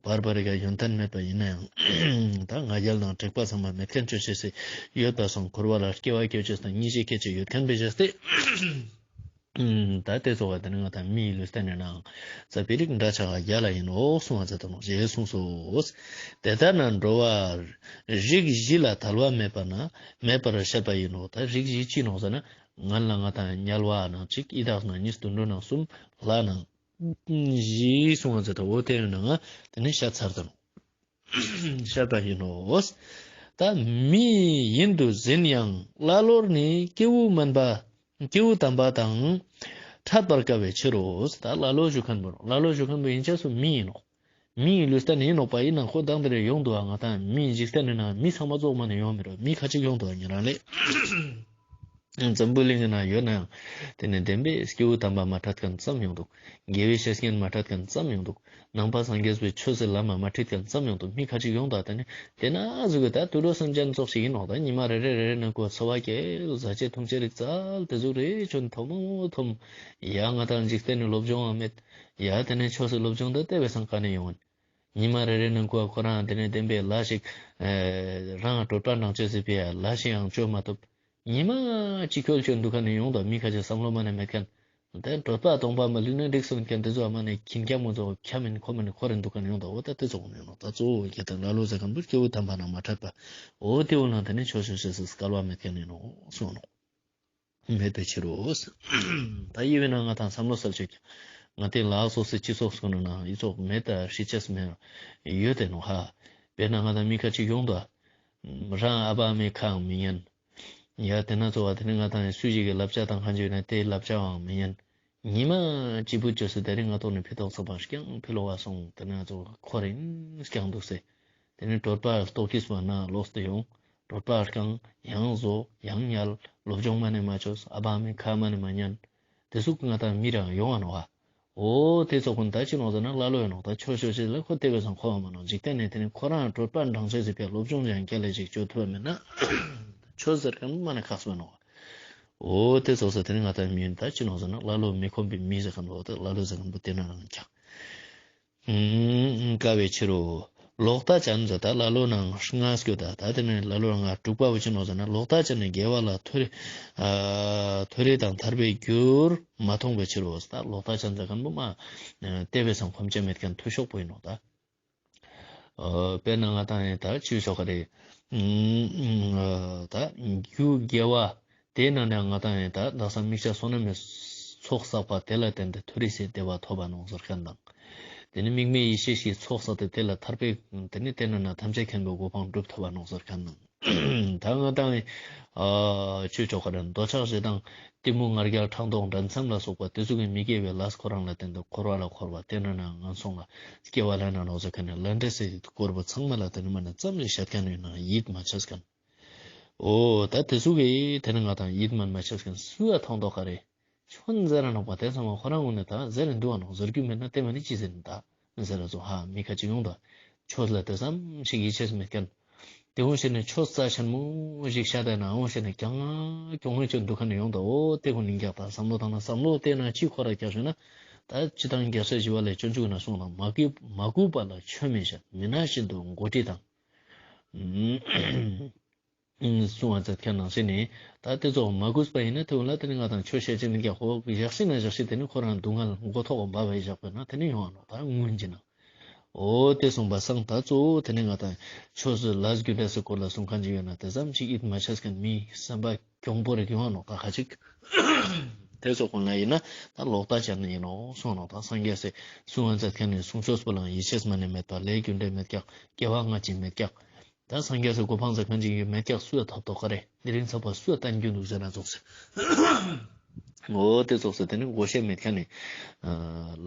བར་བར་ག་ཡོན་ཏན་མེད་པ་ཡིན་ན་ཡང་ད་ང་རྒྱལ་དང་དྲེགས་པ་ཚང་མ་མེད་མཁན་ཅོ་ཤེས་སི་ཡོད་པ་སང་འཁོར་བ་ལ་སྐྱེ་བ་སྐྱེ་ཅེས་དང་སྙིང་རྗེ་སྐྱེ་ཅེས་ཡོད་མཁན་པའི་ཞེས་ཏེ། ཨུམ། ད་དེ་ཚོ་བ་དེ་ནི་ང་ཏང་མིའི་ལུས་རྟེན་ནི་ནང་ཙ་པི་རིགས་འདྲ་ཆགས་རྒྱལ་ལ་ཡིན་ནོ་གསུང་བ་མཛད་དོ་ནོ་ཞེས་གསུངས་སོ། དེ་ལྟར་ན་འགྲོ་བ་རིགས་བཞི་ལ་ཐལ་བ་མེད་པ་ན་མེད་པར་བཤད་པ་ཡིན་ནོ། ད་རིགས་བཞི་ཅི་ནོ་ཟེར་ན་ང་ལ་ང་ཏང་དམྱལ་བ་ནང་གཅིག་ཡི་དྭགས་ནང་གཉིས། དུད་འགྲོ་ནང་གསུམ། ལྷ་ནང་བཞི་གསུང་བ་མཛད་དོ། འོ་དེ་ནི་ནང་དེ་ནི་བཤད་ཚར་དོ་ནོ། བཤད་པ་ཡིན་ནོ། ད་མི་ཡིན་དུ་ཟིན་ཡང་ཀླ་ཀློར་ནི། སྐྱེས་བུ་དམན་པ་སྐྱེས་བུ་དམ་པ་དང་འཕྲད་པར་དཀའ་བའི་ཕྱིར་རོ། ད་ཀླ་ཀློ་ཞུ་མཁན་པོ་ཀླ་ཀློ་ཞུ་མཁན་པོ་ཡིན་ཆ་སུ་མི་ཡིན་ནོག། མིའི་ལུས་རྟེན་ཡིན་ནོག་པ། ཡིན་ནའང་ཁོ་དང་དེ་རེ་ཡོང་འདུག་ཨ། ང་ཏང་མིའི་འཇིག་རྟེན་ནི་ནང་མི་ཚང་མ་ཙོགས་མ་ནི་ཡོང་མི་རུག། མི་ཁ་ཅིག་ཡོང་འདུག་ཨ། ཉེ་རང་ལེ། འཛམ་བུ་གླིང་གི་ནང་ཡོད་ན་ཡང་དེ་ནི་བདེན་པའི་སྐྱེས་བུ་དམ་པ་མ་འཕྲད་མཁན་ཙམ་ཡོང་འདུག། དགེ་བའི་བཤེས་གཉེན་མ་འཕྲད་མཁན་ཙམ་ཡོང་འདུག། ནང་པ་སངས་རྒྱས་པའི་ཆོས་སི་ལམ་མ་མ་ཁྲིད་མཁན་ཙམ་ཡོང་འདུག། མི་ཁ་ཅིག་ཡོང་འདུག། དེ་ནི་དེ་ན་ཟུག་གི་ད་དུད་འགྲོ་སེམས་ཅན་ཙོགས་ཤིག་ཡིན་ནོག། ད་ཉི་མ་རེ་རེ་རེ་རེ་ནང་ཁོ་འཚོ་བ་སྐྱེལ། ཟ་ཆས་འཐུང་ཆས་རིགས་བཙལ། དེ་ཟུག་རེ་ཆོན་ཐོམ་མོ་ཐོམ། ཡ་ང་ཏང་འཇིག་རྟེན་ནི་སློབ་སྦྱོང་ཡང་མེད། ཡ་དེ་ནི་ཆོས་སི་སློབ་སྦྱོང་ད་དེ་བས་སང་ག་ནས་ཡོང་། ཉི་མ་རེ་རེ་ནང་ཁོ་ཁོ་རང་དེ་ནས་བདེན་པའི་ལས་ཤིག་ཨེ་རང་གྲོད་པ་འགྲང་ཅེས་སི་ཕི་ཡ་ལས་ཤིག་ཡང་བཅོ་མ་ཐུབ། ཉི་མ་གཅིག་འཁྱོལ་འཁྱོལ་འདུག་མཁན་ནི་ཡོང་འདུག། མི་ཁ་ཅིག་བསམ་བློ་མ་ནས་མེད་མཁན། དེ་གྲོད་པ་སྟོང་པ་མ་ལུས་ན་འགྲིག་སོང་མཁན་དེ་ཚོ་མ་ནས་ཁྱིམ་རྒྱ་མོ་ཚོ་ཁྱམས་མིན་ཁོ་མིན་ཁོ་རེ་འདུག་མཁན་ཡོང་འདུག། འོ་ད་དེ་ཚོ་ཡོང་འདུག། ད་གཙོ་བོ་ཁྱེད་དང་ཀླ་ཀློ་ཟེར་མཁན་པོ་སྐྱེས་བུ་དམ་པ་ནང་མ་འཕྲད་པ། འོ་དེ་འོ་ན་དེ་ནི་ཆོས་ཆོས་ཆོས་སུ་སྐལ་བ་མེད་མཁན་ཡིན་ནོ་གསུངས་ནོ། མེད་པའི་ཕྱིར་རོ། ད་ཡི་བའི་ནང་ང་ཏང་བསམ་བློ་གསལ་ཆོད་ཀྱང་ང་ཏི་ལ་སོ་སོའི་སྤྱི་ཚོགས་སུ་ནང་ཡི་ཚོགས་མེད་ད་ཧྲི་ཅེས་མེད་ཡོད་དེ་ནོ་ཧ། དཔེར་ན་ང་ཏང་མི་ཁ་ཅིག་ཡོང་དུ་རང་ཨ་བ་ཨ་མའི་ཁའང་མི་ཉན། ཡ་དེ་ན་ཚོ་བ་དེ་ནི་ང་ཏང་སུ་ཞིག་གི་བསླབ་བྱ་དང་ཁ་འཇུས་ན་དེའི་བསླབ་བྱའང་མི་ཉན། ཉི་མ་གཅིག་པུ་བཅོས་སུ་དེ་རིང་ང་ཏོག་ནི་ཕི་ཏོག་ཚོགས་པ་རྐྱང་ཕི་ལོག་ག་སོང་དེ་ན་ཚོ་ཁོ་རིང་རྐྱང་འདུག་སེ། དེ་ནི་གྲོད་པ་ལྟོགས་ཀྱིས་མ་ན་ལོག་སྟེ་ཡོང་། གྲོད་པ་རྐྱང་ཡང་བཟོ་ཡང་ཉལ་སློབ་སྦྱོང་མ་ནས་མ་བཅོས་ཨ་བ་ཨ་མའི་ཁ་མ་ནས་མ་ཉན། དེ་ཟུག་ང་ཏང་མི་རང་ཡོང་ང་ནོག་ཨ། འོ་དེ་ཚོ་ཀུན་ད་ཅི་ནོག་ཟེར་ན་ཀླ་ཀློ་ཡོད་ནོག། ད་ཆོས་ཆོས་ཆོས་ལ་ཁོ་དེ་བས་སང་ཁོ་བ་མ་ནོག། འཇིག་རྟེན་ནས་དེ་ནི་ཁོ་རང་གྲོད་པ་འགྲང་ཆེས་ཟེར་བའི་སློབ་སྦྱོང་ཡང་སྐྱེལ་ལེ་ཞིག་བཅོ་ཐུབ་པ་མེད་ན་ཆོས་ཟེར་མཁན་མ་ནས་ཁག་སོ་ནོག། འོ་དེ་ཚོ་ས་དེ་ནི་ང་ཏང་མི་ཡིན་ད་ཅི་ནོག་ཟེར་ན་ཀླ་ཀློ་མི་ཁོམ་པའི་མི་ཟེར་མཁན་འོ་དེ་ཀླ་ཀློ་ཟེར་མཁན་པོ་དེ་ན་རང་ཀྱང་། ཨུམ། དཀའ་བའི་ཕྱིར་རོ། ལོག་ལྟ་ཅན་ཟེར་ད་ཀླ་ཀློ་ནང་ལྔ་སྐྱོ་ད་ད་དེ་ནི་ཀླ་ཀློ་ལྔ་དྲུག་པ་བོ་ཅི་ནོག་ཟེར་ན་ལོག་ལྟ་ཅན་ནི་དགེ་བ་ལ་མཐོ་རིས་ཨ་མཐོ་རིས་དང་ཐར་པའི་རྒྱུར་མ་མཐོང་བའི་ཕྱིར་རོ། ད་ལོག་ལྟ་ཅན་ཟེར་མཁན་པོ་མ་དེ་བས་སང་ཁོམ་ཆ་མེད་མཁན་མཐོ་ཤོས་པོ་ཡིན་ནོག་ད། ཨ་དཔེར་ན་ང་ཏང་ཡིན་ད་ཅི་ཞོག་ག་རེ། ཨུམ། ཨ་ད་རྒྱུ་དགེ་བ་དེ་ནང་ནས་ང་ཏང་ཡིན་ད་དག་ས་དམིགས་བྱ་བསོད་ནམས་མའི་ཚོགས་བསགས་པ་དེ་ལ་བརྟེན་ཏེ་མཐོ་རིས་སི་བདེ་བ་ཐོབ་པ་ནོག་ཟེར་མཁན་དང་། དེ་ནི་དམིགས་མེད་ཡེ་ཤེས་ཀྱི་ཚོགས་བསགས་ཏེ་དེ་ལ་ཐར་པའི་དེ་ནི་དེ་ནང་ན་ཐམས་ཅད་མཁྱེན་པའི་གོ་འཕང་སྒྲུབ་ཐུབ་པ་ནོག་ཟེར་མཁན་དང་། ད་ང་ཏང་ཨ་ཅི་ཞོག་ག་རེ་འདོད་ཆགས་ཞེ་སྡང་གཏི་མུག་ང་རྒྱལ་ཕྲག་དོག་འགྲན་སེམས་ལ་སོགས་པ་དེ་ཚོ་གི་མི་དགེ་བའི་ལས་ཁོ་རང་ལ་བརྟེན་ཏེ་འཁོར་བ་ལ་འཁོར་བ་དེ་ནང་ན་ངན་སོང་ལ་སྐྱེ་བ་ལེན་ན་ནོག་ཟེར་མཁན་ནི་ལས་འབྲས་སི་སྐོར་པོ་ཚང་མ་ལ་དེ་ནི་མ་ནི་ཙམ་ཞིག་བཤད་མཁན་ཡིན་ན་ཡིད་མ་ཆེས་མཁན། འོ་ད་དེ་ཚོ་གི་དེ་ནི་ང་ཏང་ཡིད་མ་མ་ཆེས་མཁན་སུ་ཡ་མཐོང་དོག་ག་རེ། ཆོན་ཟེར་ར་ནོག་པ་དེ་ཚང་མ་ཁོ་རང་ངོས་ནས་ད་ཟེར་རིན་འདུག་ཨ་ནོག་ཟེར་རྒྱུ་མེད་ན་དེ་མ་ནི་ཅི་ཟེར་ན་ད། ཟེར་ར་ཚོ་ཧ་མི་ཁ་ཅིག་ཡོང་ད། ཆོས་ལ་དེ་ཙམ་ཞིག་ཡིད་ཆེས་མེད་མཁན། དེ་འོང་ཞེ་ནས་ཆོས་རྩ་ཆེན་མོ་ཞིག་བཤད་དེ་ན་འོང་ཞེ་ནས་ཀྱང་ང་གྱོང་ངེ་ཆོས་འདུག་མཁན་ཡོང་ད། འོ་དེ་ཀུན་ནི་རྒྱག་ད་བསམ་བློ་བཏང་ན་བསམ་བློ་དེ་ན་ཅི་ཁོ་ར་རྒྱག་ཞུ་ན། ད་སྤྱིར་བཏང་རྒྱལ་སྲས་ཞི་བ་ལྷས་སྤྱོད་འཇུག་ན་གསུངས་དང་། མ་གུས་མ་གུས་པ་ལ་ཆོས་མི་བཤད། མི་ན་བཞིན་དུ་མགོ་དཀྲིས་དང་། གསུང་བ་མཛད་མཁན་ནང་བཞིན་ནི་ད་དེ་ཚོ་མ་གུས་པ་ཡིན་ན་དེ་བོ་ལ་དེ་ནི་ང་དང་ཆོས་བཤད་ཅིག་མི་རྒྱག་ཧོ་ཞག་ཤིག་ན་ཞག་ཤིག་དེ་ནི་ཁོ་རང་སྡུག་བསྔལ་མགོ་ཐོག་འབབ་པའི་ཞག་པོ་ན་དེ་ནི་ཡོང་བ་ནོག་ད་སྔོན་གྱི་ན། འོ་དེ་སོང་པ་སང་ད་གཙོ་བོ་དེ་ནི་ང་དང་ཆོས་སུ་ལས་རྒྱུ་འབྲས་སི་སྐོར་ལ་གསུང་མཁན་ཅིག་ཡོད་ན་དེ་ཙམ་ཅིག་ཡིད་མ་ཆེས་མཁན་མི་སེམས་པ་གྱོང་པོ་རིགས་ཡོང་བ་ནོག་ད་ཁ་ཅིག་དེ་ཚོ་ཀུན་ལ་ཡིན་ན་ད་ལོག་ལྟ་ཅན་ཡིན་ནོག་གསུངས་ནོག་ད་སངས་རྒྱས་སི་གསུང་བ་མཛད་མཁན་ནི་གསུང་ཆོས་པོ་ལའང་ཡིད་ཆེས་མ་ནི་མེད་པ། ལས་རྒྱུ་འབྲས་མེད་ཀྱག་སྐྱེ་བ་སྔ་ཕྱི་མེད་ཀྱག་ད་སངས་རྒྱས་སི་གོ་འཕང་ཟེར་མཁན་ཅིག་ཡོད་མེད་ཀྱག་སུ་ཡ་ཐོབ་ཐོབ་ག་རེ་དེ་རིང་ཚགས་པ་སུ་ཡ་བསྟན་རྒྱུ་འདུག་ཟེར་ན་ཙོགས་སེ། འོ་དེ་ཙོགས་སེ་དེ་ནི་གོ་ཤེས་མེད་མཁན་ནི་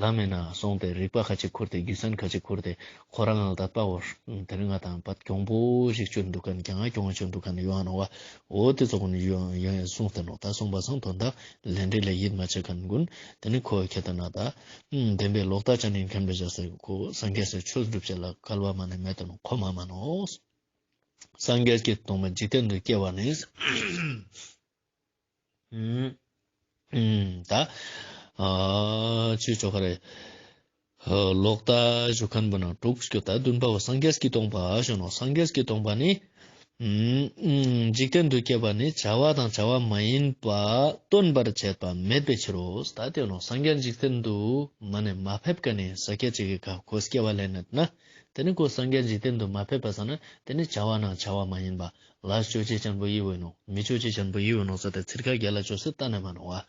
ལམ་མེད་ན་སོང་སྟེ་རིག་པ་ཁ་ཅིག་ཁུར་ཏེ་རྒྱུ་མཚན་ཁ་ཅིག་ཁུར་ཏེ་ཁོ་རང་ལ་དད་པ་བོ་དེ་རིང་ང་དང་པད་གྱོང་པོ་ཞིག་བཅོས་འདུག་མཁན་གྱང་ང་གྱོང་ང་བཅོས་འདུག་མཁན་ཡོང་ནོག་བ། འོ་དེ་ཙོགས་ཀུན་ཡོང་ཡོང་གསུངས་ཏེ་ནོག་ད་གསུངས་པ་སང་དོན་དག་ལས་འབྲས་ལ་ཡིད་མ་ཆེས་མཁན་ཀུན་དེ་ནི་ཁོ་ཁྱེད་ད་ན་ད་བདེན་པའི་ལོག་ལྟ་ཅན་ཡིན་མཁན་པའི་བྱ་སེ་ཁོ་སངས་རྒྱས་སི་ཆོས་སྒྲུབ་བྱེད་ལ་སྐལ་བ་མ་ནི་མེད་དེ་ནོག་ཁོམ་མ་མ་ནོག་སངས་རྒྱས་ཀྱི་སྟོང་པ་འཇིག་རྟེན་དུ་སྐྱེ་བ་ནི། ད་ཨ་ཅི་ཅོག་ག་རེ། ལོག་ལྟ་ཞུ་མཁན་པོ་ནང་དྲུག་སྐྱོ། ད་བདུན་པ་བོ་སངས་རྒྱས་ཀྱི་སྟོང་པ་ཞུ་ནོག་སངས་རྒྱས་ཀྱི་སྟོང་པ་ནི། འཇིག་རྟེན་དུ་སྐྱེ་བ་ནི་བྱ་བ་དང་བྱ་བ་མ་ཡིན་པ་སྟོན་པར་བྱེད་པ་མེད་པའི་ཕྱིར་རོ། ད་དེ་ནོ་སངས་རྒྱས་འཇིག་རྟེན་དུ་མ་ནེ་མ་ཕེབས་ཀ་ནེ་ས་སྐྱ་ཅིག་གི་ཁ་ཁོ་སྐྱེ་བ་ལེན་ནད་ན། དེ་ནི་ཁོ་སངས་རྒྱས་འཇིག་རྟེན་དུ་མ་ཕེབས་པ་ས་ན་དེ་ནི་བྱ་བ་ནང་བྱ་བ་མ་ཡིན་པ། ལས་ཅོ་ཅེས་ཅན་པོ་ཡི་བོ་ཡིན་ནོག་མི་ཅོ་ཅེས་ཅན་པོ་ཡི་བོ་ཡིན་ནོག་ས་དེ་ཚིར་ཁ་རྒྱལ་ལ་ཅོ་སེ་ལྟ་ན་མ་ནོག་བ།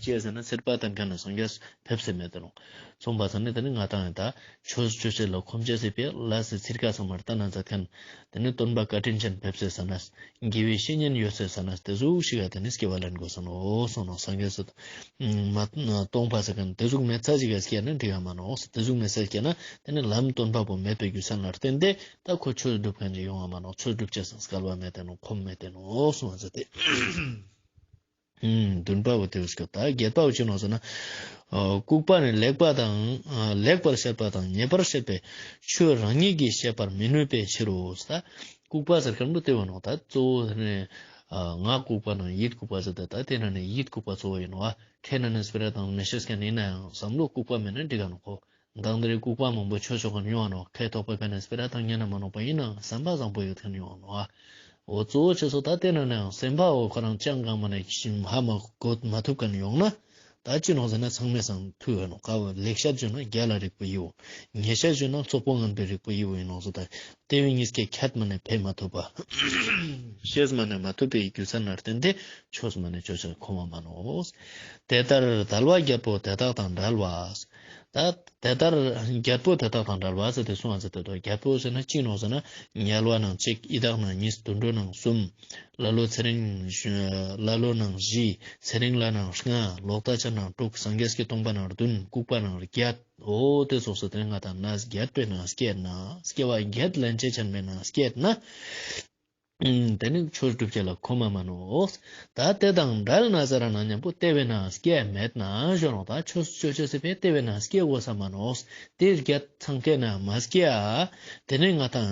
ཅི་ཟེར་ན་ཚིར་པ་བསྟན་མཁན་ནི་སངས་རྒྱས་ཕེབས་སེ་མེད་དེ་ནོག་སོང་པ་ས་ནི་དེ་ནི་ང་དང་ཡང་ད་ཆོས་ཅོ་ཅེས་ལ་ཁོམ་ཅེས་སི་ཕི་ལས་སི་ཚིར་ཁ་ཚང་མར་ལྟ་ན་མཛད་མཁན་དེ་ནི་སྟོན་པ་བཀའ་དྲིན་ཅན་ཕེབས་སེ་ས་ན་དགེ་བའི་བཤེས་གཉེན་ཡོད་སེ་ས་ན་དེ་ཟུག་ཞིག་ག་དེ་ནི་སྐྱེ་བ་ལེན་དགོས་ས་ནོག་སོང་ནོག་སངས་རྒྱས་སི་མ་སྟོང་པ་ཟེར་མཁན་དེ་ཟུག་མེད་ས་ཞིག་ག་སྐྱེ་ན་འགྲིག་ག་མ་ནོག་དེ་ཟུག་མེད་ས་སྐྱེ་ན་དེ་ནི་ལམ་སྟོན་པ་པོ་མེད་པའི་རྒྱུ་མཚན་ལ་བརྟེན་ཏེ། ད་ཁོ་ཆོས་སྒྲུབ་མཁན་ཅིག་ཡོང་བ་མ་ནོག་ཆོས་སྒྲུབ་ཅེས་སང་སྐལ་བ་མེད་དེ་ནོག་ཁོམ་མེད་དེ་ནོག་གསུངས་པ་ཟེར་ཏེ། ཨུམ། བདུན་པ་བོ་དེ་བོ་སྐྱོ། ད་བརྒྱད་པ་བོ་ཅི་ནོག་ཟེར་ན། ཨ་ལྐུགས་པ་ནི་ལེགས་པ་དང་ཨ་ལེགས་པར་བཤད་པ་དང་ཉེས་པར་བཤད་པའི་ཆོས་རང་ཉིད་ཀྱིས་བཤད་པར་མི་ནུས་པའི་ཕྱིར་རོ། ད་ལྐུགས་པ་ཟེར་མཁན་པོ་དེ་བོ་ནོག་ད་གཙོ་བོ་དེ་ནི་ཨ་ངག་ལྐུགས་པ་དང་ཡིད་ལྐུགས་པ་ཟེར་ཏེ་ད་དེ་ན་ནི་ཡིད་ལྐུགས་པ་གཙོ་བོ་ཡིན་ནོག་ཁེ་ན་ནི་སྤེ་ར་དང་མི་ཤེས་མཁན་ཡིན་ནའང་བསམ་བློ་ལྐུགས་པ་མེད་ན་འགྲིག་ག་ནོག་ཁོ། མདང་དེ་རིང་ལྐུགས་པ་མང་པོ་ཆོས་ཕྱོགས་ཀུན་ཡོང་བ་ནོག་ཁེ་ཐོག་པའི་ཀ་ནེ་སྤེ་ར་དང་ཉན་ན་མ་ནོག་པ་ཡིན་ནའང་བསམ་པ་བཟང་པོ་ཡོད་མཁན་ཡོང་བ་ནོག་འོ་གཙོ་བོ་ཆེ་སོ་ད་དེ་ན་ནའང་སེམས་པ་འོ་ཁོ་རང་ཅང་གང་མ་ནེ་ཧ་མ་གོ་མ་ཐུབ་མཁན་ཡོང་ན་ད་ཅི་ནོག་ཟེར་ན་ཚང་མའི་སང་ཐུག་ཡོད་ནོག་ཀ་བོ་ལེགས་བཤད་བརྗོད་ན་རྒྱལ་ལ་རིགས་པ་ཡིའོ། ཉེས་བཤད་བརྗོད་ན་ཙོག་པོ་ངན་པའི་རིགས་པ་ཡིའོ་ཡིན་ནོག་སོ་ད། དེ་བས་ཉིས་ཀའི་ཁྱད་མ་ནེ་ཕེ་མ་ཐུབ་པ། ཤེས་མ་ནེ་མ་ཐུབ་པའི་རྒྱུ་མཚན་ལ་བརྟེན་ཏེ་ཆོས་མ་ནེ་ཆོས་ཆོས་ཁོམ་མ་མ་ནོག་དེ་ལྟར་དལ་བ་བརྒྱད་པོ་དེ་དག་དང་བྲལ་བ། ད་དེ་ལྟར་བརྒྱད་པོ་དེ་དག་དང་བྲལ་བ་ཟེར་ཏེ་གསུངས་པ་ཟེར་ཏེ་དོ། བརྒྱད་པོ་ཟེར་ན་ཅི་ནོག་ཟེར་ན་དམྱལ་བ་ནང་གཅིག་ཡི་དྭགས་ནང་གཉིས་དུད་འགྲོ་ནང་གསུམ། ཀླ་ཀློ་ཚེ་རིང་ཀླ་ཀློ་ནང་བཞི། ཚེ་རིང་ལྷ་ནང་ལྔ། ལོག་ལྟ་ཅན་ནང་དྲུག་སངས་རྒྱས་ཀྱི་སྟོང་པ་ནང་བདུན། ལྐུགས་པ་ནང་བརྒྱད། འོ་དེ་ཙོགས་སེ་དེ་ང་དང་ན་བརྒྱད་པའི་ནང་སྐྱེས་ན་སྐྱེ་བ་བརྒྱད་ལན་ཅན་ཆེན་པོའི་ནང་སྐྱེས་ན། ཨུམ། དེ་ནི་ཆོས་སྒྲུབ་བྱེད་ལ་ཁོམ་མ་མ་ནོག་ད་དེ་དང་བྲལ་ན་ཟེར་ན་མཉམ་པོ་དེ་བས་ན་སྐྱེ་མེད་ན་ཞུ་ནོག་ད་ཆོས་ཆོས་ཆོས་ཟེར་བས་དེ་བས་ན་སྐྱེ་དགོས་ས་མ་ནོག་དེ་བརྒྱད་ཚང་སྐྱེ་ན་མ་སྐྱེ་ཨ། དེ་ནི་ང་དང་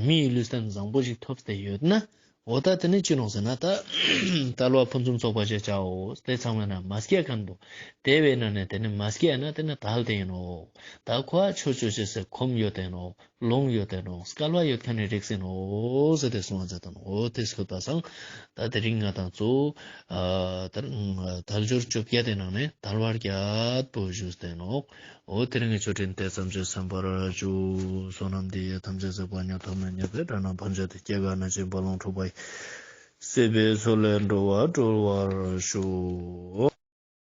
མིའི་ལུས་རྟེན་བཟང་པོ་ཞིག་ཐོབ་སྟེ་ཡོད་ན། འོ་ད་དེ་ནི་ཅི་ནོག་ཟེར་ན་ད་དལ་བ་ཕུན་སུམ་ཚོགས་པ་ཞེས་བྱའོ། དེ་ཚང་བས་ན་མ་སྐྱེ་མཁན་པོ། དེ་བས་ན་ནི་དེ་ནི་མ་སྐྱེ་ན་དེ་ནི་དལ་དེ་ཡིན་ནོག་ད་ཁོ་ཨ་ཆོས་ཆོས་ཆོས་ཟེར་ཁོམ་ཡོད་དེ་ནོག་ལོང་ཡོད་དེ་ནོག་སྐལ་བ་ཡོད་མཁན་ནི་རིགས་ཡིན་ནོག་ཟེར་ཏེ་གསུངས་པ་མཛད་དོ། འོ་དེ་སྐོར་པ་སང་ད་དེ་རིང་ང་དང་གཙོ་བོ་དལ་འབྱོར་བཅོ་བརྒྱད་དེ་ནང་ནས་དལ་བ་བརྒྱད་པོ་ཞུས་ཏེ་ནོག་འོ་དེ་རིང་གི་ཆོས་འབྲེལ་དེ་ཙམ་ཞིག་གསན་པར་ཞུ། བསོད་ནམས་འདི་ཡིས་ཐམས་ཅད་གཟིགས་པ་ཉིད། ཐོབ་ནས་ཉེས་པའི་དགྲ་རྣམས་ཕམ་བྱས་ཏེ། སྐྱེ་རྒ་ན་འཆིའི་རྦ་ཀློང་འཁྲུགས་པ་ཡི། སྲིད་པའི་མཚོ་ལས་འགྲོ་བ་སྒྲོལ་བར་ཤོག